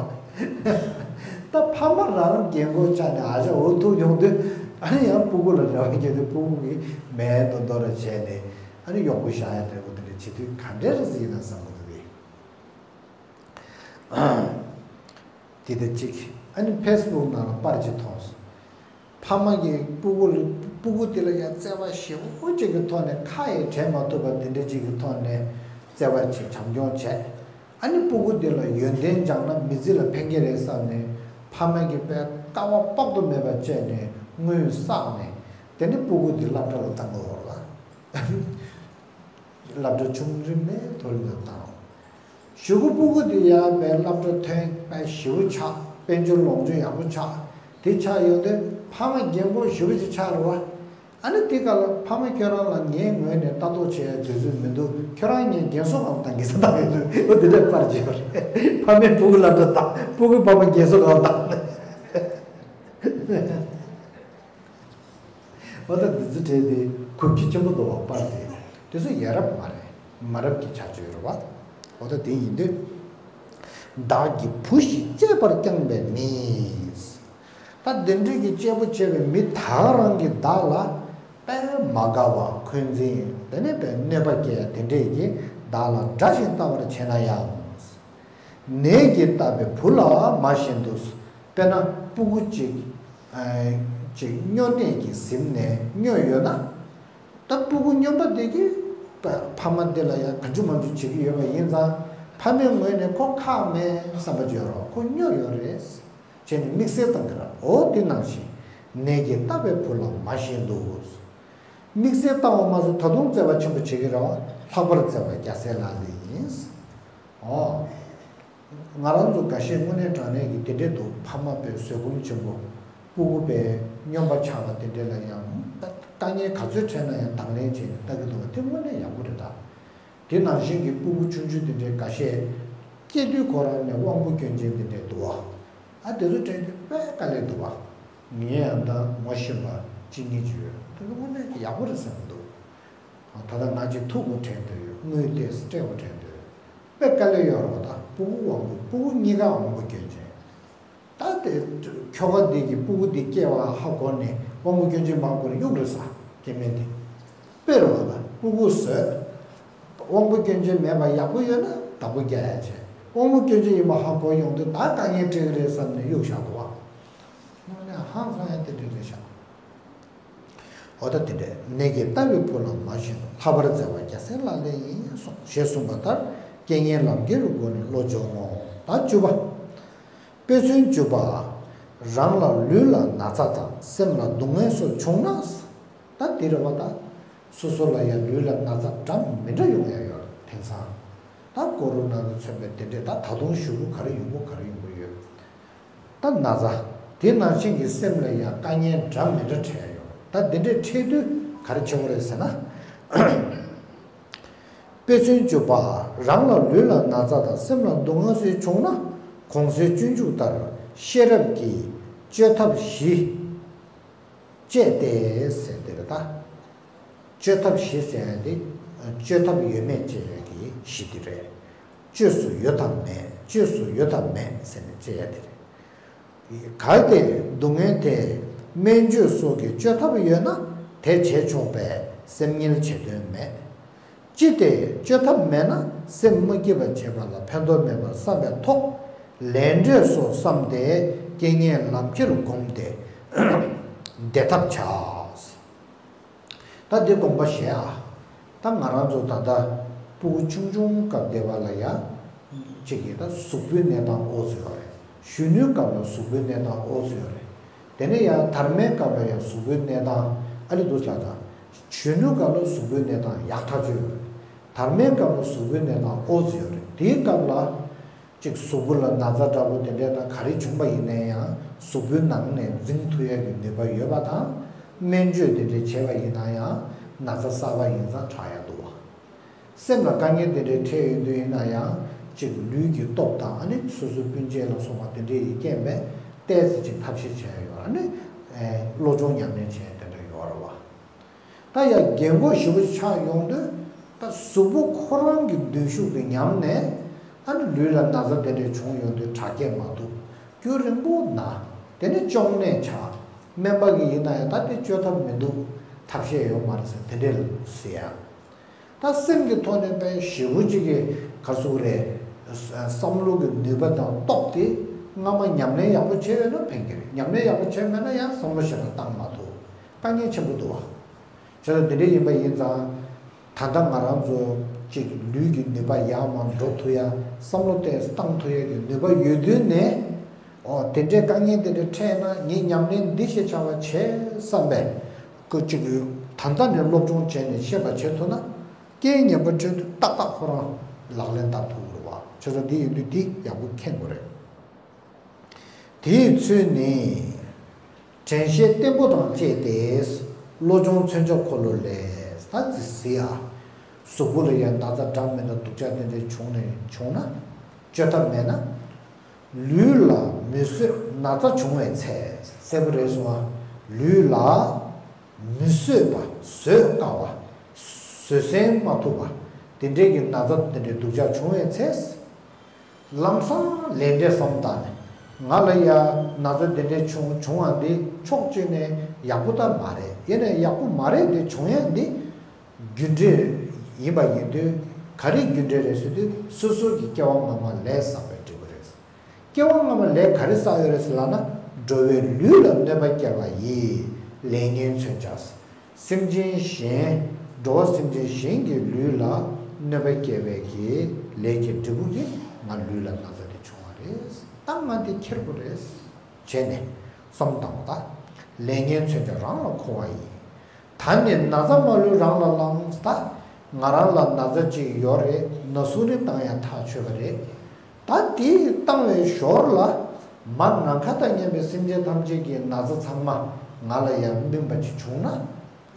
ད་ཕ་མ་རང་རྒན་གོག་ཆགས་ནས་ཨ་ཅག་འུ་ཐུག་ཡོང་དུས། ཨ་ནི་ཡང་སྤུ་གུ་ལ་རེ་བ་བརྒྱབ་དུས་སྤུ་གུ་གིས་མེད་མདོག་མདོག་ར་བྱས་ནས། ཨ་ནི་གཡོག་པོ་བཞག་ཡ་འདྲ་བོ་དེ་འདྲ་བྱེད་དུས་ག་འདྲས་རེད་ཟེར་ཡིན་ན་བསམ་གི་འདུག་གས། དེ་ལྟར་གཅིག་ཨ་ནི་ཕེ་སི་བུག་ནང་ལ་པར་ཅིག་མཐོང་སོང་། ཕ་མ་གིས་སྤུ་གུ་ལ་སྤུ་གུ་དེ་ལ་ཡང་བརྩེ་བ་ཞེ་པོ་ཅིག་གི་ཐོག་ནས་ཁ་ཡང་བྲལ་མ་ཐུབ་པ་དེ་འདྲ་ཅིག་གི་ཐོག་ནས་བརྩེ་བ་ཅིག་བྱམས་སྐྱོང་བྱས། ཨ་ནི་སྤུ་གུ་དེ་ལ་ཡོན་ཏན་སྦྱངས་ན་མི་ཚེ་ལ་ཕན་གྱི་རེད་བསམ་ནས་ཕ་མ་གིས་དཔེ་དཀའ་བ་དཔག་ཏུ་མེད་པ་སྤྱད་ནས་དངུལ་བསགས་ནས་དེ་ནི་སྤུ་གུ་དེ་སློབ་གྲྭ་ལ་བཏང་དགོས་པ་རེད་བ། སློབ་གྲྭ་ཆུང་འབྲིང་མའི་མཐོ་རིམ་དུ་བཏང་། གཞུག་གུ་སྤུ་གུ་དེ་ཡར་བའི་སློབ་གྲྭ་ཐོན་པའི་ཞེ་པོ་ཆགས། དཔལ་འབྱོར་ལོངས་སྤྱོད་ཡག་པོ་ཆགས། དེ་ཆགས་ཡོང་དུས་ཕ་མ་རྒན་གོག་ཞེ་པོ་ཅིག་ཆགས་རེད་བ། ཨ་ནི་དེ་ག་ལ་ཕ་མ་ཁྱོད་རང་ལ་ངའི་ངོས་ནས་ལྟ་རྟོག་བྱེད་ཡ་དུས་ཚོད་མི་འདུག་ཁྱོད་རང་ངའི་རྒན་གསོ་ཁང་བཏང་གི་ས་བཏང་གི་འདུག་འོ་དེ་འདྲའི་པར་བརྗོད་པ་རེད། ཕ་མས་སྤུ་གུ་སློབ་གྲྭ་བཏང་། སྤུ་གུས་ཕ་མ་རྒན་གསོ་ཁང་བཏང་། འོ་ད་འདི་ཚོ་བྲིས་ཏེ་གོ་རྒྱུ་ཆེན་པོ་འདུག་བ། པར་དེ་དེ་ཚོ་ཡ་རབས་མ་རེད། མ་རབས་ཀྱི་བྱ་སྤྱོད་རེད་བ། འོ་ད་དེ་ཡིན་དུས། བདག་གི་བུ་བཞིན་གཅེས་པར་བསྐྱངས་པའི་མི། ད་དེ་འདྲའི་གི་གཅེས་པོ་བྱས་པའི་མི་ད་ག་རང་གིས་བདག་ལ་དཔེ་མ་དགའ་བ། འཁོན་འཛིན། དེ་ནས་དཔེ་གནོད་པ་སྐྱེལ་ཡ་དེ་འདྲས་ཀྱིས་བདག་ལ་དགྲ་བཞིན་ལྟ་བར་བྱེད་ན་ཡང་། ནད་ཀྱིས་བཏབ་པའི་བུ་ལ་མ་ཞེན་དུ། དཔེར་ན་སྤུ་གུ་གཅིག་ཨ་གཅིག་སྨྱོ་ནད་ཀྱིས་ཟིན་ནས་སྨྱོས་ཡོད་ན། ད་སྤུ་གུ་སྨྱོན་པ་དེ་གིས་ཕ་ཕ་མ་འདི་ལ་ཡང་གང་བྱུང་མང་བྱུང་བྱེད་ཀྱི་ཡོད་པ་ཡིན་ཙང་། ཕ་མའི་ངོས་ནས་ཁོ་ཁག་མེད་བསམ་པ་བརྗོད་རོགས། ཁོ་སྨྱོ་ཡོད་རེད་ཅེས་ནས་དམིགས་བསལ་བཏང་གི་རེད། འོ་དེ་ནང་བཞིན་ནད་ཀྱིས་བཏབ་པའི་བུ་ལ་མ་ཞེན་དུ། དམིགས་བསལ་བཏང་བ་མ་ཟད་ད་དུང་བརྩེ་བ་ཆེན་པོ་བྱེད་ཀྱི་རེད་བ། ལྷག་པར་བརྩེ་བ་རྒྱལ་སྲས་ལག་ལེན་ཡིན། ཨོ། ང་རང་ཚོ་འགའ་ཤས་དངོས་གནས་དྲང་གནས་ཀྱི་དེ་འདྲས་འདུག་ཕ་མ་དཔེ་བཟོད་སྒོམ་ཆེན་པོ། སྤུ་གུ་དཔེ་སྨྱོན་པ་ཆགས་པ་དེ་འདྲས་ལ་ཡང་དཀའ་ངལ་ག་ཚོད་འཕྲད་ན་ཡང་དང་ལེན་བྱས་ནས་ལྟ་གི་འདུག་བ། དེ་དངོས་གནས་ཡག་པོ་རེད་ད། དེ་ནང་བཞིན་གྱི་སྤུ་གུ་ཆུང་ཆུང་དེ་འདྲས་འགའ་ཤས་སྐྱེས་དུས་ཁོ་རང་ནས་དབང་པོ་སྐྱོན་ཅན་དེ་འདྲས་འདུག་བ། ཨ་དེ་ཚོ་དྲན་དུས་དཔེ་དཀའ་ལས་འདུག་བ། ངས་ཡང་ད་ངོ་ཤེས་པ་གཅིག་གཉིས་ཅིག་ཡོད། དེ་ཚོ་དངོས་གནས་ཡག་པོ་རེད་བསམ་གྱི་འདུག་ད་ལྟ་ང་གཅིག་ཐུག་པ་དྲན་འདོད་ཡོད། དངུལ་ཏོག་ཙམ་སྤྲད་པ་དྲན་འདོད་ཡོད། དཔེ་དཀའ་ལས་ཡོད་རེད་བ། ད་སྤུ་གུ་དབང་པོ། སྤུ་གུ་གཉིས་ཀ་དབང་པོ་སྐྱོན་ཅན། ད་དེ་ཁྱོ་ག་འདི་གི་སྤུ་གུ་འདི་སྐྱེ་བ་ཧ་གོ་ནས་དབང་པོ་སྐྱོན་ཅན་མ་གོ་ནས་གཡུག་རེད་ཟ། སྐྱེ་དམན་དེ། དཔེ་རེད་བ། ད་སྤུ་གུ་བཟོས། དབང་པོ་སྐྱོན་ཅན་མེད་པ་ཡག་པོ་ཡོད་ན་བདག་པོ་རྒྱག་ཡ་བྱས། དབང་པོ་སྐྱོན་ཅན་ཡིན་པ་ཧ་གོ་ཡོང་དུས་ད་དཀའ་ངལ་འཕྲད་ཀྱི་རེད་བསམ་ནས་གཡུག་བཞག་འདུག་བ། དངོས་གནས་ཧང་སང་ཡ་དེ་འདྲ་རེད་ཤག་འོ་ད་དེ་འདྲས་ནད་ཀྱི་ལྟ་བའི་བུ་ལ་མ་ཞེན་ལྷག་པར་བརྩེ་བ་རྒྱལ་སྲས་ལག་ལེན་ཡིན་གསུངས་ཞེས་གསུངས་པ་ལྟར་རྐྱེན་ངན་ལམ་ཁྱེར་སྒོ་ནས་བློ་སྦྱོང་ངོ་། ད་བཅུ་པ། དཔེ་མཚོན་བཅུ་པ། རང་ལ་ལུས་ལ་ན་ཚ་དང་སེམས་ལ་སྡུག་བསྔལ་སོགས་བྱུང་ན། ད་དེ་རེད་བ་ད། སོ་སོ་ལ་ཡང་ལུས་ལ་ན་ཚ་འདྲ་མི་འདྲ་ཡོང་ཡ་ཡོད་དེང་སང་། ད་ཀོ་རོ་ན་ལ་མཚོན་པའི་དེ་འདྲས་ད་ད་དུང་ཞུ་རྒྱུ་ག་རེ་ཡོང་གི་ག་རེ་ཡོང་གི་ཡོད། ད་ན་ཚ། དེ་ནང་བཞིན་གྱི་སེམས་ལ་ཡང་དཀའ་ངལ་འདྲ་མི་འདྲ་འཕྲད་ཡོད། ད་འདི་འདྲའི་འཕྲད་དུས་ག་རེ་བྱེད་དགོས་རེད་ཟེར་ན། དཔེ་མཚོན་བཅུ་པ། རང་ལ་ལུས་ལ་ན་ཚ་དང་སེམས་ལ་སྡུག་བསྔལ་སོགས་བྱུང་ན། གོང་གསལ་སྤྱོད་འཇུག་ལྟར་ཤེས་རབ་ཀྱིས་བཅོས་ཐབས་བཞི་སྤྱད་དེ་ཟེར་དེ་རེད་ད། བཅོས་ཐབས་བཞི་ཟེར་ཡ་དེ། བཅོས་ཐབས་ཡོད་མེད་དཔྱད་ཡ་གི་གཞི་དེ་རེད། བཅོས་སུ་ཡོད་དམ་མེད། བཅོས་སུ་ཡོད་དམ་མེད་ཟེར་ནས་དཔྱད་ཡ་དེ་རེད། གལ་ཏེ་སྡུག་བསྔལ་དེ་སྨན་བཅོས་སོགས་ཀྱིས་བཅོས་ཐབས་ཡོད་ན་དེ་བྱེད་ཆོག་པས་སེམས་ངལ་བྱེད་དོན་མེད། ཅི་སྟེ་བཅོས་ཐབས་མེད་ན་སེམས་མ་སྐྱིད་པ་བྱེད་པ་ལ་ཕན་ཐོགས་མེད་པར་བསམ་པའི་ཐོག་ལས་འབྲས་སོགས་བསམས་ཏེ་རྐྱེན་ངན་ལམ་ཁྱེར་བསྒོམས་ཏེ་བདེ་ཐབས་བྱ། ད་འདི་དགོངས་པ་བཞེས་ཨ། ད་ང་རང་ཚོ་ད་ལྟ་སྤུ་གུ་ཆུང་ཆུང་སྐབས་བསྡད་པ་ལ་ཡ། གཅིག་གིས་ད་གཟུགས་པོའི་གནས་སྟངས་ཨོ་ཙི་ཡོད་རེད། གཞོན་ནུའི་སྐབས་ལ་གཟུགས་པོའི་གནས་སྟངས་ཨོ་ཙི་ཡོད་རེད། དེ་ནས་ཡང་དར་མའི་སྐབས་ལ་ཡང་གཟུགས་པོའི་གནས་སྟངས་ཨ་ལི་འདུག་ལ་ད། གཞོན་ནུའི་སྐབས་ལ་གཟུགས་པོའི་གནས་སྟངས་ཡག་ཐག་ཆོད་ཡོད་རེད། དར་མའི་སྐབས་ལ་གཟུགས་པོའི་གནས་སྟངས་ཨོ་ཙི་ཡོད་རེད། དེའི་སྐབས་ལ། གཅིག་གཟུགས་པོ་ལ་ན་ཚ་འདྲ་པོ་དེ་འདྲས་དང་ག་རེ་བྱུང་པ་ཡིན་ན་ཡང་གཟུགས་པོའི་ནང་ནས་འཛིང་ཐུབ་ཡ་གི་ནུས་པ་ཡོད་པ་དང་། སྨན་བཅོས་དེ་འདྲས་བྱས་པ་ཡིན་ན་ཡང་ན་ཚ་གསར་པ་ཡིན་ཙང་དྲག་ཡ་འདུག་བ། སེམས་ལ་དཀའ་ངལ་དེ་འདྲས་འཕྲད་ཡོང་དུས་ཡིན་ན་ཡང་གཅིག་ལུས་ཀྱི་སྟོབས་དང་ཨ་ནི་སོ་སོའི་སྤུན་མཆེད་ལ་སོགས་པ་དེ་འདྲས་ཡི་རྐྱེན་པས་ཏོག་ཙམ་གཅིག་ཐབས་ཤེས་བྱས་ཡ་ཡོད། ཨ་ནི་བློ་སྦྱོང་ཉམས་ལེན་བྱས་དེ་འདྲས་ཡོད་རེད་བ། ད་ཡང་རྒན་གོག་ཞེ་པོ་ཆགས་ཡོང་དུས་ད་གཟུགས་པོ་ཁོ་རང་གི་འདུ་ཤུགས་ཀྱིས་ཉམས་ནས་ཨ་ནི་ལུས་ལ་ན་ཚ་དེ་འདྲས་བྱུང་ཡོང་དུས་དྲག་སྐྱེད་མ་ཐུབ། རྒྱུན་རིང་པོ་ན། དེ་ནས་གཅོང་ནད་ཆགས། སྨན་པ་གིས་ཡིན་ན་ཡང་ད་དེ་བཅོས་ཐབས་མི་འདུག་ཐབས་ཤེས་ཡོད་མ་རེད་ཟེར་དེ་འདྲས་ཟེར་ཡ། ད་སེམས་ཀྱི་ཐོག་ནས་དཔེ་ཞེ་པོ་ཅིག་གི་ག་ཟུག་རེད། བསམ་བློ་གི་ནུས་པ་དང་སྟོབས་དེ་སྔ་མ་ཉམས་ལེན་ཡག་པོ་བྱས་ཡོད་ན་ཕན་གྱི་རེད། ཉམས་ལེན་ཡག་པོ་བྱས་མེད་ན་ཡང་བསམ་བློ་ཞེ་དྲག་བཏང་མ་ཐུབ། དཀའ་ངལ་ཆེན་པོ་འདུག་བ། བྱས་ཙང་དེ་འདྲ་ཡིན་པ་ཡིན་ཙང་། ད་ལྟ་ང་རང་ཚོ་གཅིག་ལུས་ཀྱི་ནུས་པ་ཡར་མར་འགྲོ་ཐུབ་ཡ། བསམ་བློ་ཏོག་ཙམ་བཏང་ཐུབ་ཡ་གི་ནུས་པ་ཡོད་དུས་ནས། ཨོ་དེ་འདྲའི་དཀའ་ངལ་དེ་འདྲ་འཕྲད་ན་ངས་ཉམས་ལེན་འདི་ཞིག་བྱ་བ་བྱས་བསམ་པས། ཁོ་གཅིག་ད་ལྟ་ནས་སློབ་སྦྱོང་བྱས་ནས་ཤེས་པ་བྱེད་ཐུབ་ན། རྐྱེན་ངན་པ་འཕྲད་དུས་ཏག་ཏག་ཁོ་རང་ལག་ལེན་བསྟར་ཐུབ་ཀྱི་རེད་བ། བྱས་ཙང་འདི་ཡིན་དུས་འདི་ཡག་པོ་མཁྱེན་དགོས་རེད། དེའི་ཚུལ་ནི། དྲན་ཤེས་བརྟན་པོ་དང་བཅས་ཏེ། བློ་སྦྱོང་མཚོན་བྱ་འཁོར་ལོ་ལས། ད་ཅི་ཟེར་ཡ། གཟུགས་པོ་ལ་ཡང་ན་ཚ་འདྲ་མི་འདྲ་སྡུག་ཅག་དེ་འདྲ་བྱུང་ནས་བྱུང་ན། བཅོས་ཐབས་མེད་ན། ལུས་ལ་མི་བཟོད་ན་ཚ་བྱུང་བའི་ཚེ། གསལ་པོ་རེད་སོང་ཨ། ལུས་ལ་མི་བཟོད་པ་བཟོད་དཀའ་བ། བཟོད་བསྲན་མ་ཐུབ་པ། དེ་འདྲའི་གི་ན་ཚ་དེ་འདྲའི་སྡུག་ཅག་བྱུང་བའི་ཚེ། ལམ་སང་ལས་འབྲས་བསམ་བཏང་ནས། ང་ལ་ཡ་ན་ཚ་དེ་འདྲའི་བྱུང་བྱུང་བ་འདི་ཕྱོགས་གཅིག་ནས་ཡག་པོ་ད་མ་རེད། ཡིན་ནའི་ཡག་པོ་མ་རེད་དེ་བྱུང་ཡ་འདི་རྒྱུ་འབྲས་ཡིན་པ་ཡིན་དུས། ག་རེ་རྒྱུ་འབྲས་རེད་ཟེར་དུས་སོ་སོ་གི་སྐྱེ་བ་སྔ་མ་ལས་བསགས་པའི་འབྲས་བུ་རེད། སྐྱེ་བ་སྔ་མ་ལས་ག་རེ་བསགས་ཡོད་རེད་ཟེར་ལབ་ན། འགྲོ་བའི་ལུས་ལ་གནོད་པ་བསྐྱལ་བ་ཡི་ལས་ངན་མཚོན་བྱ། སེམས་ཅན་གཞན། འགྲོ་བ་སེམས་ཅན་གཞན་གྱི་ལུས་ལ་གནོད་པ་བསྐྱལ་བའི་གི་ལས་ཀྱི་འབྲས་བུ་གིས་ང་ལུས་ལ་ན་ཚ་དེ་བྱུང་བ་རེད། ད་ང་འདི་ཁྱེར་དགོས་རེད། བྱས་ནས་བསམ་བཏང་བ་དང་། ལས་ངན་མཚོན་བྱ་རང་ལ་འཁོར་བ་ཡིན། ད་ནི་ན་ཚ་མ་ལུས་རང་ལ་བསླང་། ད་ང་རང་ལ་ན་ཚ་ཅིག་ཡོད་རེད། ན་ཟུག་རེ་བཏང་ཡ་ཐག་ཆོད་པ་རེད། ད་དེ་བཏང་བའི་ཞོར་ལ་མར་ནམ་མཁའ་དང་མཉམ་པའི་སེམས་ཅན་ཐམས་ཅད་ཀྱི་ན་ཚ་ཚང་མ་ང་ལ་ཡང་སྨིན་པ་ཅིག་བྱུང་ན།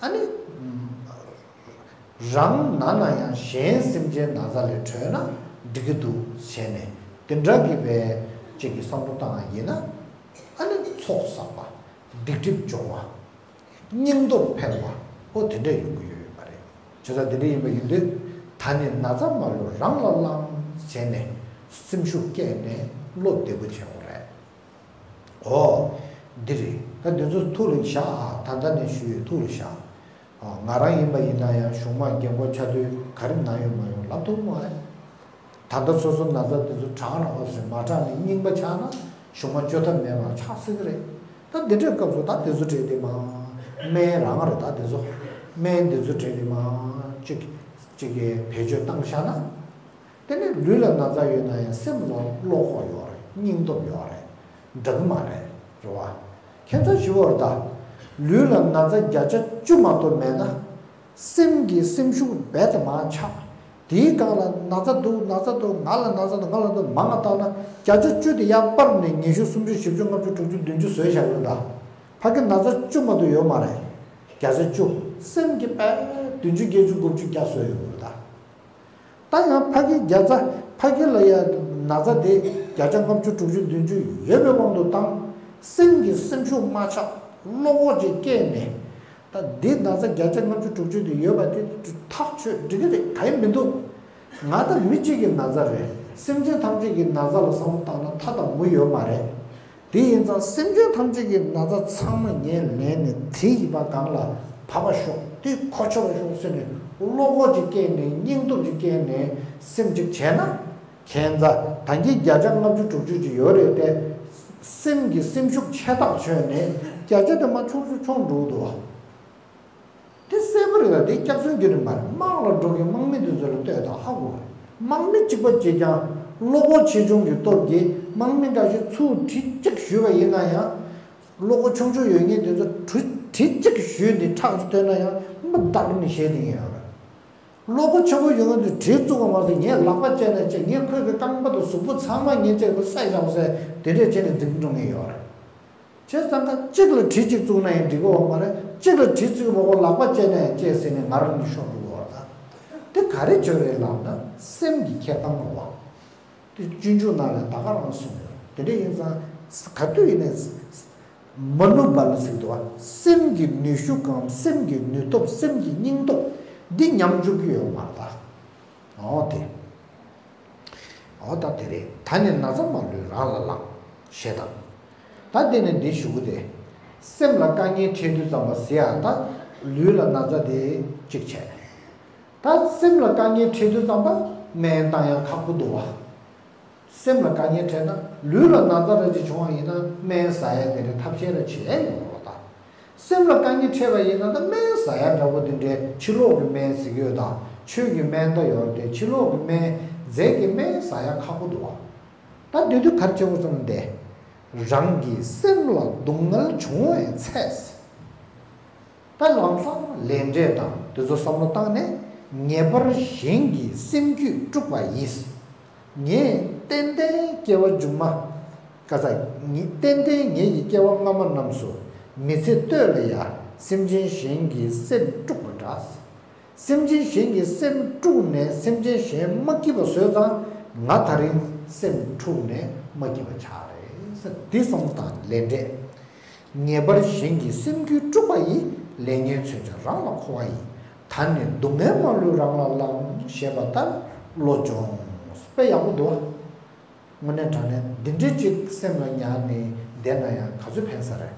ཨ་ནི་རང་ན་ན་ཡང་གཞན་སེམས་ཅན་ན་ཚ་ལས་གྲོལ་ན་འགྲིག་གི་འདུག་བྱས་ནས་དེ་འདྲ་གི་བའི་ཅིག་གི་བསམ་བློ་བཏང་བ་ཡིན་ན། ཨ་ནི་ཚོགས་བསགས་པ། སྡིག་སྒྲིབ་སྦྱོང་བ། སྙིང་སྟོབས་འཕེལ་བ། ཨོ་དེ་འདྲ་ཡོང་གི་ཡོད་ཡོད་པ་རེད། བྱས་ཙང་དེ་འདྲ་ཡིན་པ་ཡིན་དུས། ད་ནི་ན་ཚ་མ་ལུས་རང་ལ་བསླང་བྱས་ནས་སེམས་ཤུགས་བསྐྱེད་ནས་བློ་བདེ་པོ་བྱེད་དགོས་རེད། ཨོ། འདི་རེད། ད་འདི་ཚོ་ཐུགས་ལ་བཞག་ཨ། ད་ལྟ་ནས་ཞུ་ཡས་ཐུགས་ལ་བཞག་ཨ། ང་རང་ཡིན་པ་ཡིན་ན་ཡང་གཞུང་མང་རྒན་གོག་ཆགས་དུས་ག་རེ་ན་ཡོང་མ་ཡོང་ལབ་ཐུབ་མ་རེད། ད་ལྟ་སོ་སོ་ན་ཚ་འདི་ཚོ་དྲག་ན་ཨོ་ཟེར། མ་དྲག་ནས་རྙིང་པ་ཆགས་ན་གཞུང་མང་བཅོས་ཐབས་མེད་པ་ཆགས་སྲིད་ཀྱི་རེད། ད་འདི་འདྲའི་སྐབས་སུ་ད་འདི་ཚོ་བྲིས་ཏེ་མ་ སྨན་རང་རེད་ད་དེ་ཚོ། སྨན་དེ་ཚོ་དྲན་ནས་མ་གཅིག་གཅིག་གིས་བེད་སྤྱོད་བཏང་བཞག་ན། དེ་ནས་ལུས་ལ་ན་ཚ་ཡོད་ན་ཡང་སེམས་ལ་བློ་ཁོག་ཡོད་རེད། སྙིང་སྟོབས་ཡོད་རེད། འདྲ་གི་མ་རེད། རེད་བ། ཁྱད་མཚར་ཞིག་པོ་རེད་ད། ལུས་ལ་ན་ཚ་བརྒྱ་ཆ་བཅུ་མ་གཏོགས་མེད་ན། སེམས་ཀྱི་སེམས་ཤུགས་རྦད་དེ་མར་ཆག་དེའི་སྒང་ལ་ན་ཚ་འདུག་ན་ཚ་འདུག་ང་ལ་ན་ཚ་འདུག་ང་ལ་འདུག་མང་ང་བཏང་ན་བརྒྱ་ཆ་བཅུ་དེ་ཡར་སྤར་ནས་ཉི་ཤུ་སུམ་ཅུ་བཞི་བཅུ་ལྔ་བཅུ་དྲུག་ཅུ་བདུན་ཅུ་བཟོས་བཞག་ཡོད་ད། ཕ་གི་ན་ཚ་བཅུ་མ་གཏོགས་ཡོད་མ་རེད། བརྒྱ་ཆ་བཅུ། སེམས་ཀྱི་དཔེ་བདུན་ཅུ་བརྒྱད་ཅུ་དགུ་བཅུ་བརྒྱ་བཟོས་ཡོད་རེད་ད། ད་ཡང་ཕ་གི་བརྒྱ་རྩ་ཕ་གི་ལ་ཡ་ན་ཚ་དེ་བརྒྱ་ཆ་ལྔ་བཅུ་དྲུག་ཅུ་བདུན་ཅུ་ཡོད་པའི་དབང་དུ་བཏང་། སེམས་ཀྱི་སེམས་ཤུགས་མ་ཆག་བློ་ཁོག་ཅིག་སྐྱེས་ནས། ད་འདི་ན་ཚ་བརྒྱ་ཆ་ལྔ་བཅུ་དྲུག་ཅུ་དེ་ཡོད་པ་དེ་ཐག་ཆོད་འགྲིག་གི་རེད། ག་ཡེ་མི་འདུག་ང་ད་མི་གཅིག་གི་ན་ཚ་རེད། སེམས་ཅན་ཐམས་ཅད་ཀྱི་ན་ཚ་ལ་བསམ་བློ་བཏང་ན་མཐའ་དང་མུ་ཡོད་མ་རེད། དེ་ཡིན་ཙང་སེམས་ཅན་ཐམས་ཅད་ཀྱི་ན་ཚ་ཚང་མ་ངས་ལེན་ནས་དེ་ཡི་བ་སྒང་ལ་བབས་པ་ཤོག་དེ་གོ་ཆོད་པ་ཤོག་ཟེར་ནས་བློ་ཁོག་ཅིག་སྐྱེས་ནས་སྙིང་སྟོབས་ཅིག་སྐྱེས་ནས་སེམས་ཅིག་བྱས་ན། ཁྱད་མཚར་ད་གིན་བརྒྱ་ཆ་ལྔ་བཅུ་དྲུག་ཅུ་ཅིག་ཡོད་རེད་དེ། སེམས་ཀྱི་སེམས་ཤུགས་ཆེ་ཐག་ཆོད་ནས་བརྒྱ་ཆ་དེ་མར་ཆུང་ཆུང་ཆུང་འགྲོ་གི་འདུག་བ། དེ་གསལ་པོ་རེད་ལ་དེ་སྐྱག་རྫུན་རྒྱུ་རེད་མ་རེད། དམག་ལ་འགྲོ་མཁན་དམག་མི་དེ་ཚོ་ལ་ལྟོས་དང་ཧ་གོ་རེད། དམག་མི་གཅིག་པ་གཅིག་རྐྱང་བློ་ཁོག་ཆེ་ཆུང་གི་སྟོབས་ཀྱིས་དམག་མི་འདྲ་ཞིག་ཚུར་གྲི་གཅིག་གཞུས་པ་ཡིན་ན་ཡང་། བློ་ཁོག་ཆུང་ཆུང་ཡོད་མཁན་དེ་ཚོ་གྲི་གྲི་གཅིག་གཞུས་ནས་ཁྲག་ཅིག་ཐོན་ན་ཡང་མ་བདག་ནི་ཞེད་དེ་ཡོད་རེད། བློ་ཁོག་ཆེ་པོ་ཡོད་མཁན་དེ་གྲི་བཙུགས་པ་མ་ཟད་ངས་ལག་པ་བཅད་ནས་བཅད། ངས་ཁོའི་གི་རྐང་པ་དང་གཟུགས་པོ་ཚང་མ་ངས་བཅད་དགོས་བསད་བཞག་ཟེར་དེ་འདྲས་བྱས་ནས་འཛིང་འགྲོ་མཁན་ཡོད་རེད། བྱས་ཙང་ཀ་གཅིག་ལ་གྲི་གཅིག་བཙུགས་ན་ཡང་འགྲིག་གི་ཡོད་མ་རེད། གཅིག་ལ་གྲི་བཙུགས་མ་དགོས་ལག་པ་བཅད་ན་ཡང་བཅད་ཟེར་ནས་ང་རང་ནི་ཤོར་འགྲོ་གི་ཡོད་རེད་ད། དེ་ག་རེ་བྱོས་རེད་ལབ་ན་སེམས་ཀྱི་འཁྱེར་སྟངས་རེད་བ། དེ་སྤྱོད་འཇུག་ནང་ལ་ད་ག་རང་གསུངས་ཡོད། དེ་འདྲ་ཡིན་ཙང་ག་དུས་ཡིན་ནའི་མ་ནུ་བ་ལ་ཟེར་འདུག་བ། སེམས་ཀྱི་ནུས་ཤུགས་གམ་སེམས་ཀྱི་ནུས་སྟོབས་སེམས་ཀྱི་སྙིང་སྟོབས་འདི་ཉམས་འཇུག་གི་ཡོད་མ་རེད་ད། འོ་དེ། འོ་ད་དེ་རེད། ད་ནི་ན་ཚ་མ་ལུས་རང་ལ་ལགས་ཞེས་དང་། ད་དེ་ནི་འདི་ཞུ་གི་དེ། སེམས་ལ་དཀའ་ངལ་འཕྲད་དུས་ཙམ་པ་ཟེར་ཡ་ད་ལུས་ལ་ན་ཚ་དེ་གཅིག་བྱས། ད་སེམས་ལ་དཀའ་ངལ་འཕྲད་དུས་ཙམ་པ་སྨན་བཏང་ཡ་ཁག་པོ་འདུག་བ། སེམས་ལ་དཀའ་ངལ་འཕྲད་ན་ལུས་ལ་ན་ཚ་ར་ཅིག་བྱུང་བ་ཡིན་ན་སྨན་ཟ་ཡ་དེ་རེད་ཐབས་ཤེས་ར་བྱེད་ཡ་ཡོང་རོགས་ད། སེམས་ལ་དཀའ་ངལ་འཕྲད་པ་ཡིན་ན་ད་སྨན་ཟ་ཡ་འདྲ་པོ་དེ་འདྲའི་ཕྱི་ལོགས་ཀྱི་སྨན་ཟེར་གྱི་ཡོད་ད། ཆོས་ཀྱི་སྨན་ད་ཡོད་རེད་དེ་ཕྱི་ལོགས་ཀྱི་སྨན་རྫས་ཀྱི་སྨན་ཟ་ཡ་ཁག་པོ་འདུག་བ། ད་དེ་དུས་ག་རེ་བྱེད་དགོས་བསམ་ན་དེ། རང་གི་སེམས་ལ་སྡུག་བསྔལ་བྱུང་བའི་ཚེ། ད་ལམ་སང་ལས་འབྲས་དང་དེ་ཚོ་བསམ་བློ་བཏང་ནས་ངེས་པར་གཞན་གྱི་སེམས་རྒྱུད་དཀྲུགས་པ་ཡིས། ངས་ཏན་ཏན་སྐྱེ་བ་མཇུག་མ། ཀ་ས། ངས་ཏན་ཏན་ངེད་ཀྱི་སྐྱེ་བ་སྔ་མ་རྣམས་སུ་མི་ཚེ་སྟོད་ལ་ཡ་སེམས་ཅན་གཞན་གྱི་སེམས་དཀྲུགས་པ་འདྲ། སེམས་ཅན་གཞན་གྱི་སེམས་དཀྲུགས་ནས་སེམས་ཅན་གཞན་མ་སྐྱིད་པ་བཟོས་ཙང་ང་ད་རིང་སེམས་འཁྲུགས་ནས་མ་སྐྱིད་པ་ཆགས་རེད་ཟེར། འདི་གསུམ་དང་ལས་འབྲས། ངེས་པར་གཞན་གྱི་སེམས་རྒྱུད་དཀྲུགས་པ་ཡིས། ལས་ངན་མཚོན་ཆ་རང་ལ་འཁོར་བ་ཡིན། ད་ནི་སྡུག་བསྔལ་མ་ལུས་རང་ལ་བླང་། ཞེས་པ་ལྟར་བློ་སྦྱོངས། དཔེ་ཡག་པོ་འདུག་བ། དངོས་གནས་དྲང་གནས་འདི་འདྲའི་ཅིག་སེམས་ལ་ཉར་ནས་བསྡད་ན་ཡང་ག་ཚོད་ཕན་ས་རེད།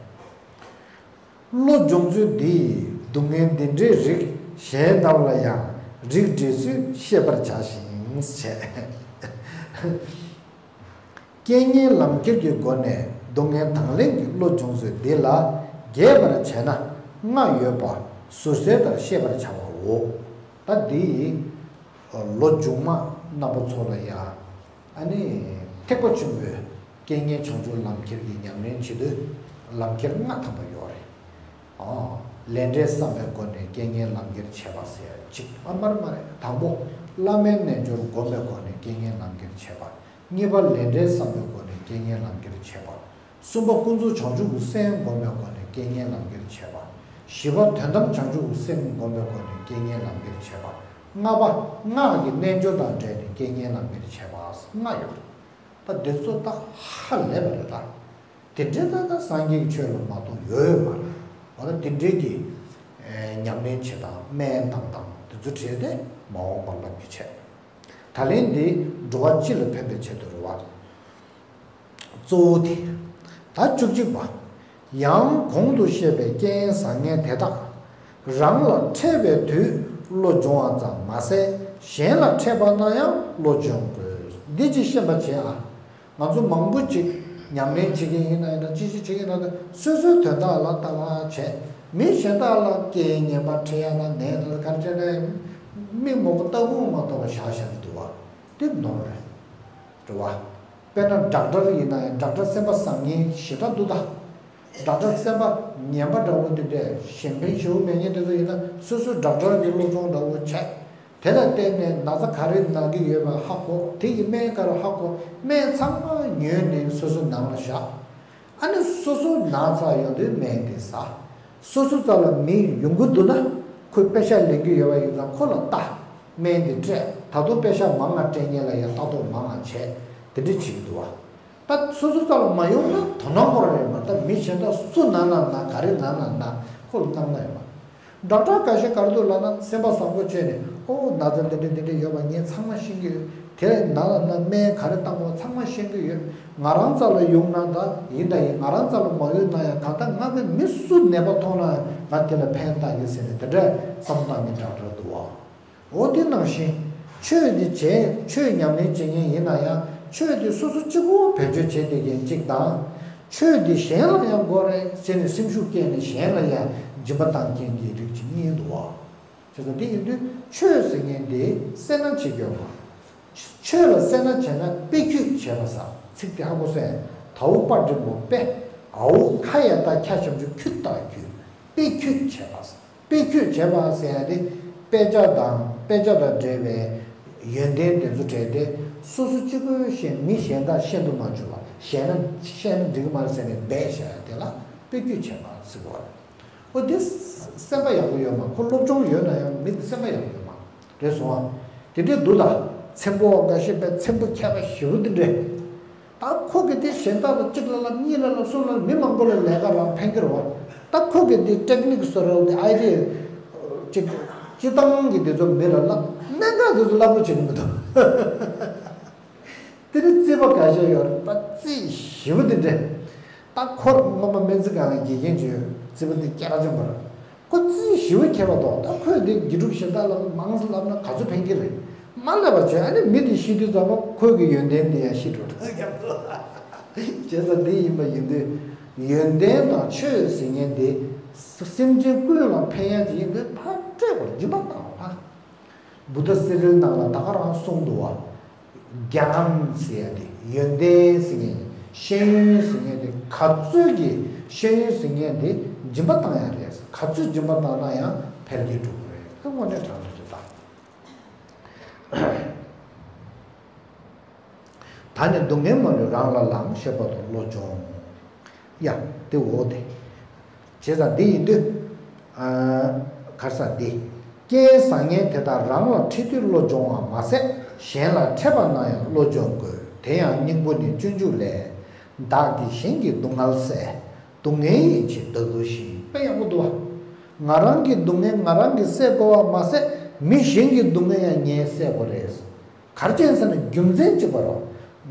བློ་སྦྱོང་ཚུལ་འདི་ཡིས་སྡུག་བསྔལ་འདི་འདྲའི་རིགས་གཞན་རྣམས་ལ་ཡང་རིགས་འགྲེ་ཚུལ་ཤེས་པར་བྱ་ཞིང་བྱས། རྐྱེན་ངན་ལམ་ཁྱེར་གྱི་སྒོ་ནས་སྡུག་བསྔལ་དང་ལེན་གྱི་བློ་སྦྱོང་ཚུལ་འདི་ལ་རྒྱས་པར་བྱས་ན་ལྔ་ཡོད་པ་ཟུར་གསལ་ལྟར་ཤེས་པར་བྱ་བའོ། ད་འདི་ཡིས་ལོ་མཇུག་མ་རྣམ་པ་ཚོ་ལ་ཡང་། ཨ་ནི་ཐེག་པ་ཆེན་པོའི་རྐྱེན་ངན་བྱང་ཆུབ་ལམ་ཁྱེར་གྱི་ཉམས་ལེན་བྱེད་དུས་ལམ་ཁྱེར་ལྔ་ཐམ་པ་ཡོད་རེད། ཨོ། ལས་འབྲས་བསམ་པའི་སྒོ་ནས་རྐྱེན་ངན་ལམ་ཁྱེར་བྱེད་པ་ཟེར་ཡ་གཅིག་ཨ་མར་མ་རེད། དང་པོ། བླ་མའི་རྣལ་འབྱོར་བསྒོམ་པའི་སྒོ་ནས་རྐྱེན་ངན་ལམ་ཁྱེར་བྱེད་པ། གཉིས་པ། ལས་འབྲས་བསམ་པའི་སྒོ་ནས་རྐྱེན་ངན་ལམ་ཁྱེར་བྱེད་པ། གསུམ་པ། ཀུན་རྫོབ་བྱང་ཆུབ་ཀྱི་སེམས་བསྒོམ་པའི་སྒོ་ནས་རྐྱེན་ངན་ལམ་ཁྱེར་བྱེད་པ། བཞི་པ། དོན་དམ་བྱང་ཆུབ་ཀྱི་སེམས་བསྒོམ་པའི་སྒོ་ནས་རྐྱེན་ངན་ལམ་ཁྱེར་བྱེད་པ། ལྔ་པ། སྔགས་ཀྱི་རྣལ་འབྱོར་དང་འབྲེལ་ནས་རྐྱེན་ངན་ལམ་ཁྱེར་བྱེད་པ། ལྔ་ཡོད་རེད། ད་འདི་ཚོ་ད་ཧ་ལས་པ་རེད་ད། དེ་འདྲའི་ད་ལྟ་སངས་རྒྱས་ཀྱི་ཆོས་ལ་མ་གཏོགས་ཡོད་ཡོད་མ་རེད། འོ་ན་དེ་འདྲའི་གི་ཨེ་ཉམས་ལེན་བྱེད་སྟངས་སྨན་བཏང་སྟངས་དེ་ཚོ་བྲིས་ཏེ་མ་འོངས་པ་ལ་མི་བྱེད། ད་ལན་འདི་འགྲོ་བ་སྤྱི་ལ་ཕན་པའི་ཆེད་དུ་རེད་བ། གཙོ་བོ་དེ། ད་བཅུ་གཅིག་པ། ཡང་གོང་དུ་བཤད་པའི་རྐྱེན་བཟང་ངན་དེ་དག་རང་ལ་འཕྲད་པའི་དུས་བློ་སྦྱོང་བ་ཙམ་མ་ཟད་གཞན་ལ་འཕྲད་པ་ན་ཡང་བློ་སྦྱོང་དགོས། འདི་ཅིག་ཤེས་པ་བྱེད་ཨ། ང་ཚོ་མང་པོ་ཅིག་ཉམས་ལེན་བྱེད་ཀྱི་ཡིན་ན་ཡིན་ན་ཅི་ཞིག་བྱེད་ཀྱི་ཡིན་ན་སོ་སོའི་དོན་དག་ལ་ལྟ་བ་བྱས། མི་གཞན་དག་ལ་རྐྱེན་ངན་པ་འཕྲད་ཡ་དང་ནད་དང་ག་རེ་འཕྲད་ན་མིག་མོག་པོ་ལྟ་སྒོ་མ་མཐོང་བ་བཞག་བཞག་གི་འདུག་བ། དེ་ནོར་རེད། རེད་བ། དཔེར་ན་ཌོག་ཊར་ཡིན་ན་ཡང་ཌོག་ཊར་སེམས་པ་བཟང་ངན་ཞེ་དྲག་འདུག་ད། ཌོག་ཊར་སེམས་པ་ངན་པ་འདྲ་བོ་དེ་འདྲས་གཞན་ཕན་ཞེ་པོ་མེད་མཁན་དེ་ཚོ་ཡིན་ན་སོ་སོའི་ཌོག་ཊར་གྱི་སློབ་སྦྱོང་འདྲ་བོ་བྱས། དེ་ལ་བརྟེན་ནས་ན་ཚ་ག་རེ་ན་གི་ཡོད་པ་ཧ་གོ། དེ་ཡི་སྨན་ག་རེ་ཧ་གོ། སྨན་ཚང་མ་ཉོས་ནས་སོ་སོ་ནང་ལ་བཞག། ཨ་ནི་སོ་སོ་ན་ཚ་ཡོང་དུས་སྨན་དེ་ཟ། སོ་སོ་རྩ་ལ་མི་ཡོང་གི་འདུག་ན། ཁོས་པེ་ཤག་ལེན་གི་ཡོད་པ་ཡིན་ཙང་ཁོ་ལ་ལྟ། སྨན་དེ་སྤྲད། ད་དུང་པེ་ཤག་མང་ང་སྤྲད་མཁན་ལ་ཡང་ལྟ་རྟོག་མང་ང་བྱས། དེ་འདྲ་བྱེད་ཀྱི་འདུག་བ། ད་སོ་སོ་རྩ་ལ་མ་ཡོང་ན་དོ་སྣང་སྐོར་རེད་མ། ད་མི་གཞན་དག་སུ་ན་ན་ན་ག་རེ་ན་ན་ན་ཁོ་ལ་སྣང་ན་ཡོད་མ། ཌོག་ཊར་འགའ་ཤས་ག་རེ་འདུག་ལབ་ན་སེམས་པ་བཟང་པོ་བྱས་ནས་ཨོ་ན་ཚ་འདི་འདྲ་འདི་འདྲ་ཡོད་པ་ངས་ཚང་མ་ཤེས་ཀྱི་ཡོད། དེ་ན་ལ་ན་སྨན་ག་རེ་བཏང་དགོས་ཚང་མ་ཤེས་ཀྱི་ཡོད། ང་རང་རྩ་ལ་ཡོང་ན་ད་ཡིན་ད་ཡིན། ང་རང་རྩ་ལ་མ་ཡོང་ན་ཡང་གང་ལྟར་ང་གི་མི་སུ་ནད་པ་མཐོང་ན་ང་དེ་ལ་ཕན་བཏགས་ཀྱི་ཟེར་ནས་དེ་འདྲ་བསམ་བཏང་གི་ཌོག་ཊར་འདུག་བ། འོ་དེ་ནང་བཞིན་ཆོས་འདི་བྱས། ཆོས་ཉམས་ལེན་བྱེད་མཁན་ཡིན་ན་ཡང་ཆོས་དེ་སོ་སོ་གཅིག་པོ་བེད་སྤྱོད་བྱེད་བསྡད་མཁན་གཅིག་དང་། ཆོས་འདི་གཞན་ལ་ཡང་དགོས་རེད་ཟེར་ནས་སེམས་ཤུགས་སྐྱེས་ནས་གཞན་ལ་ཡང་སྦྱིན་པ་བཏང་མཁན་གྱི་རིགས་གཅིག་གཉིས་འདུག་བ། བྱས་ཙང་དེ་ཡིན་དུས་ཆོས་ཟེར་མཁན་དེ་སེར་སྣ་བྱེད་རྒྱུ་མ། ཆོས་ལ་སེར་སྣ་བྱས་ན་དཔེ་ཁྱོད་བྱས་པ་ཟེར། ཚིག་དེ་ཧ་གོ་སོང་ངས། དའོ་པ་འགྲེང་བུ་དཔེ། འའོ་ཁ་ཡ་བཏགས་ཁྱ་ཞབས་ཀྱུ་ཁྱུ་བཏགས་ཁྱུ། དཔེ་ཁྱོད་བྱས་པ་ཟེར། དཔེ་ཁྱོད་བྱས་པ་ཟེར་ཡ་དེ་དཔེ་ཆ་དང་དཔེ་ཆ་དང་འབྲེལ་བའི་ཡོན་ཏན་དེ་ཚོ་བྲལ་ཏེ་སོ་སོ་གཅིག་པུས་ཤེས། མི་གཞན་དག་ཤེས་དུ་མ་བཅུག་པ། གཞན་ན་བཤད་ན་འགྲིག་གི་མ་རེད་ཟེར་ནས་སྦས་བཞག་ཡ་དེ་ལ་དཔེ་ཁྱོད་བྱས་པ་ཟེར་གོ་རེད། ཨོ་དེ་སེམས་པ་ཡག་པོ་ཡོད་མ། ཁོ་སློབ་སྦྱོང་ཡོད་ན་ཡང་མི་དེ་སེམས་པ་ཡག་པོ་ཡོད་མ་རེད་སོང་ཨ། དེ་འདྲའི་འདུག་ད། ཚེམ་པོ་འགའ་ཤས་པའི་ཚེམ་བུ་ཁྱད་པར་ཞེ་པོ་འདི་འདྲས། ད་ཁོ་གི་དེ་གཞན་དག་ལ་གཅིག་ལ་ལབ། གཉིས་ལ་ལབ། གསུམ་ལ་ལབ། མི་མང་པོ་ལ་ལས་ཀ་རང་ཕན་གྱི་རེད་བ། ད་ཁོ་གི་དེ་ཊེག་ནིག་བཟོ་རོགས་དེ་ཨའི་ཌི་ཡ་གཅིག་སྤྱི་བཏང་གི་དེ་ཚོ་མི་ལ་ལབ། གནད་འགག་དེ་ཚོ་སླ་པོ་བྱེད་ཀྱི་མི་འདུག་དེ་ནི་རྩིས་པ་འགའ་ཤས་ཡོད་རེད་པ། རྩིས་ཞེ་པོ་དེ་འདྲས། ད་ཁོ་སྔོན་མ་སྨན་རྩིས་ཁང་ལ་དགེ་རྒན་བྱས་ཡོད། རྩིས་པ་དེ་སྐད་གྲགས་ཅན་པ་རེད། ཁོ་རྩིས་ཞེ་པོ་མཁས་པ་འདུག་ད་ཁོས་དེ་དགེ་ཕྲུག་གཞན་དག་ལ་མང་ཙམ་བསླབ་ན་ག་ཚོད་ཕན་གྱི་རེད། མ་བསླབ་པ་བྱས་ཨ་ནི་མི་དེ་ཤི་དུས་ཙམ་པ་ཁོའི་གི་ཡོན་ཏན་དེ་ཡང་ཤི་འགྲོ་ཐག་ཡག་པོ། བྱས་ཙང་དེ་ཡིན་པ་ཡིན་དུས་ཡོན་ཏན་དང་ཆོས་ཟེར་མཁན་དེ་སེམས་ཅན་ཀུན་ལ་ཕན་ཡག་ཅིག་ཡིན་དུས་ཕར་སྤྲད་དགོས། སྦྱིན་པ་བཏང་བ། བུདྡྷ་སི་རིལ་ནང་ལ་ད་ག་རང་གསུངས་འདུག་བ། གྱ་ནམ་ཟེར་ཡ་དེ་ཡོན་ཏན་ཟེར་མཁན། ཤེས་ཡོན་ཟེར་མཁན་དེ་ག་ཚོད་ཀྱི་ཤེས་ཡོན་ཟེར་མཁན་དེ་སྦྱིན་པ་བཏང་ཡ་རེད། ག་ཚོད་སྦྱིན་པ་བཏང་ན་ཡང་འཕེལ་རྒྱས་འགྲོ་གི་རེད། དངོས་གནས་དྲང་གནས་རེད་ད། ད་ནི་སྡུག་བསྔལ་མ་ལུས་རང་ལ་ལང་། ཞེས་པ་དང་བློ་སྦྱོང་། ཡ། དེ་འོ་དེ། བྱས་ཙང་འདི་ཡིན་དུས། ཨ། གར་ས་འདི། རྐྱེན་བཟང་ངན་དེ་དག་རང་ལ་འཕྲད་དུས་བློ་སྦྱོང་བ་མ་ཟད། གཞན་ལ་འཕྲད་པ་ན་ཡང་བློ་སྦྱོང་དགོས། དེ་ཡང་སྙིང་པོ་ནི་སྤྱོད་འཇུག་ལས། བདག་གིས་གཞན་གྱི་སྡུག་བསྔལ་བསལ། སྡུག་བསྔལ་ཡིན་ཕྱིར་བདག་སྡུག་བཞིན། དཔེ་ཡག་པོ་འདུག་བ། ང་རང་གི་སྡུག་བསྔལ་ང་རང་གིས་སེལ་དགོས་པ་མ་ཟད། མི་གཞན་གྱི་སྡུག་བསྔལ་ཡང་ངས་སེལ་དགོས་རེད། ག་རེ་བྱས་ཟེར་ན་རྒྱུ་མཚན་གཅིག་པ་རེད།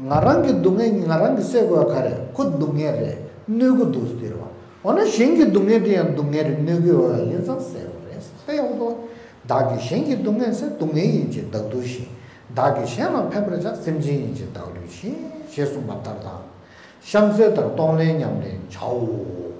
ང་རང་གི་སྡུག་བསྔལ་ང་རང་གིས་སེལ་དགོས་པ་ག་རེ། ཁོ་སྡུག་བསྔལ་རེད། གནོད་ཀྱི་འདུག་ཟེར་བ། འོ་ན་གཞན་གྱི་སྡུག་བསྔལ་དེ་ཡང་སྡུག་བསྔལ་རེད། གནོད་ཀྱི་ཡོད་པ་ཡིན་ཙང་སེལ་དགོས་རེད། དཔེ་ཡག་པོ་འདུག་བ། བདག་གིས་གཞན་གྱི་སྡུག་བསྔལ་བསལ། སྡུག་བསྔལ་ཡིན་ཕྱིར་བདག་སྡུག་བཞིན། བདག་གིས་གཞན་ལ་ཕན་པར་བྱ། སེམས་ཅན་ཡིན་ཕྱིར་བདག་སྡུག་བཞིན། ཞེས་གསུངས་པ་ལྟར་དང་། གཤམ་གསལ་ལྟར་གཏོང་ལེན་ཉམས་ལེན་བྱའོ།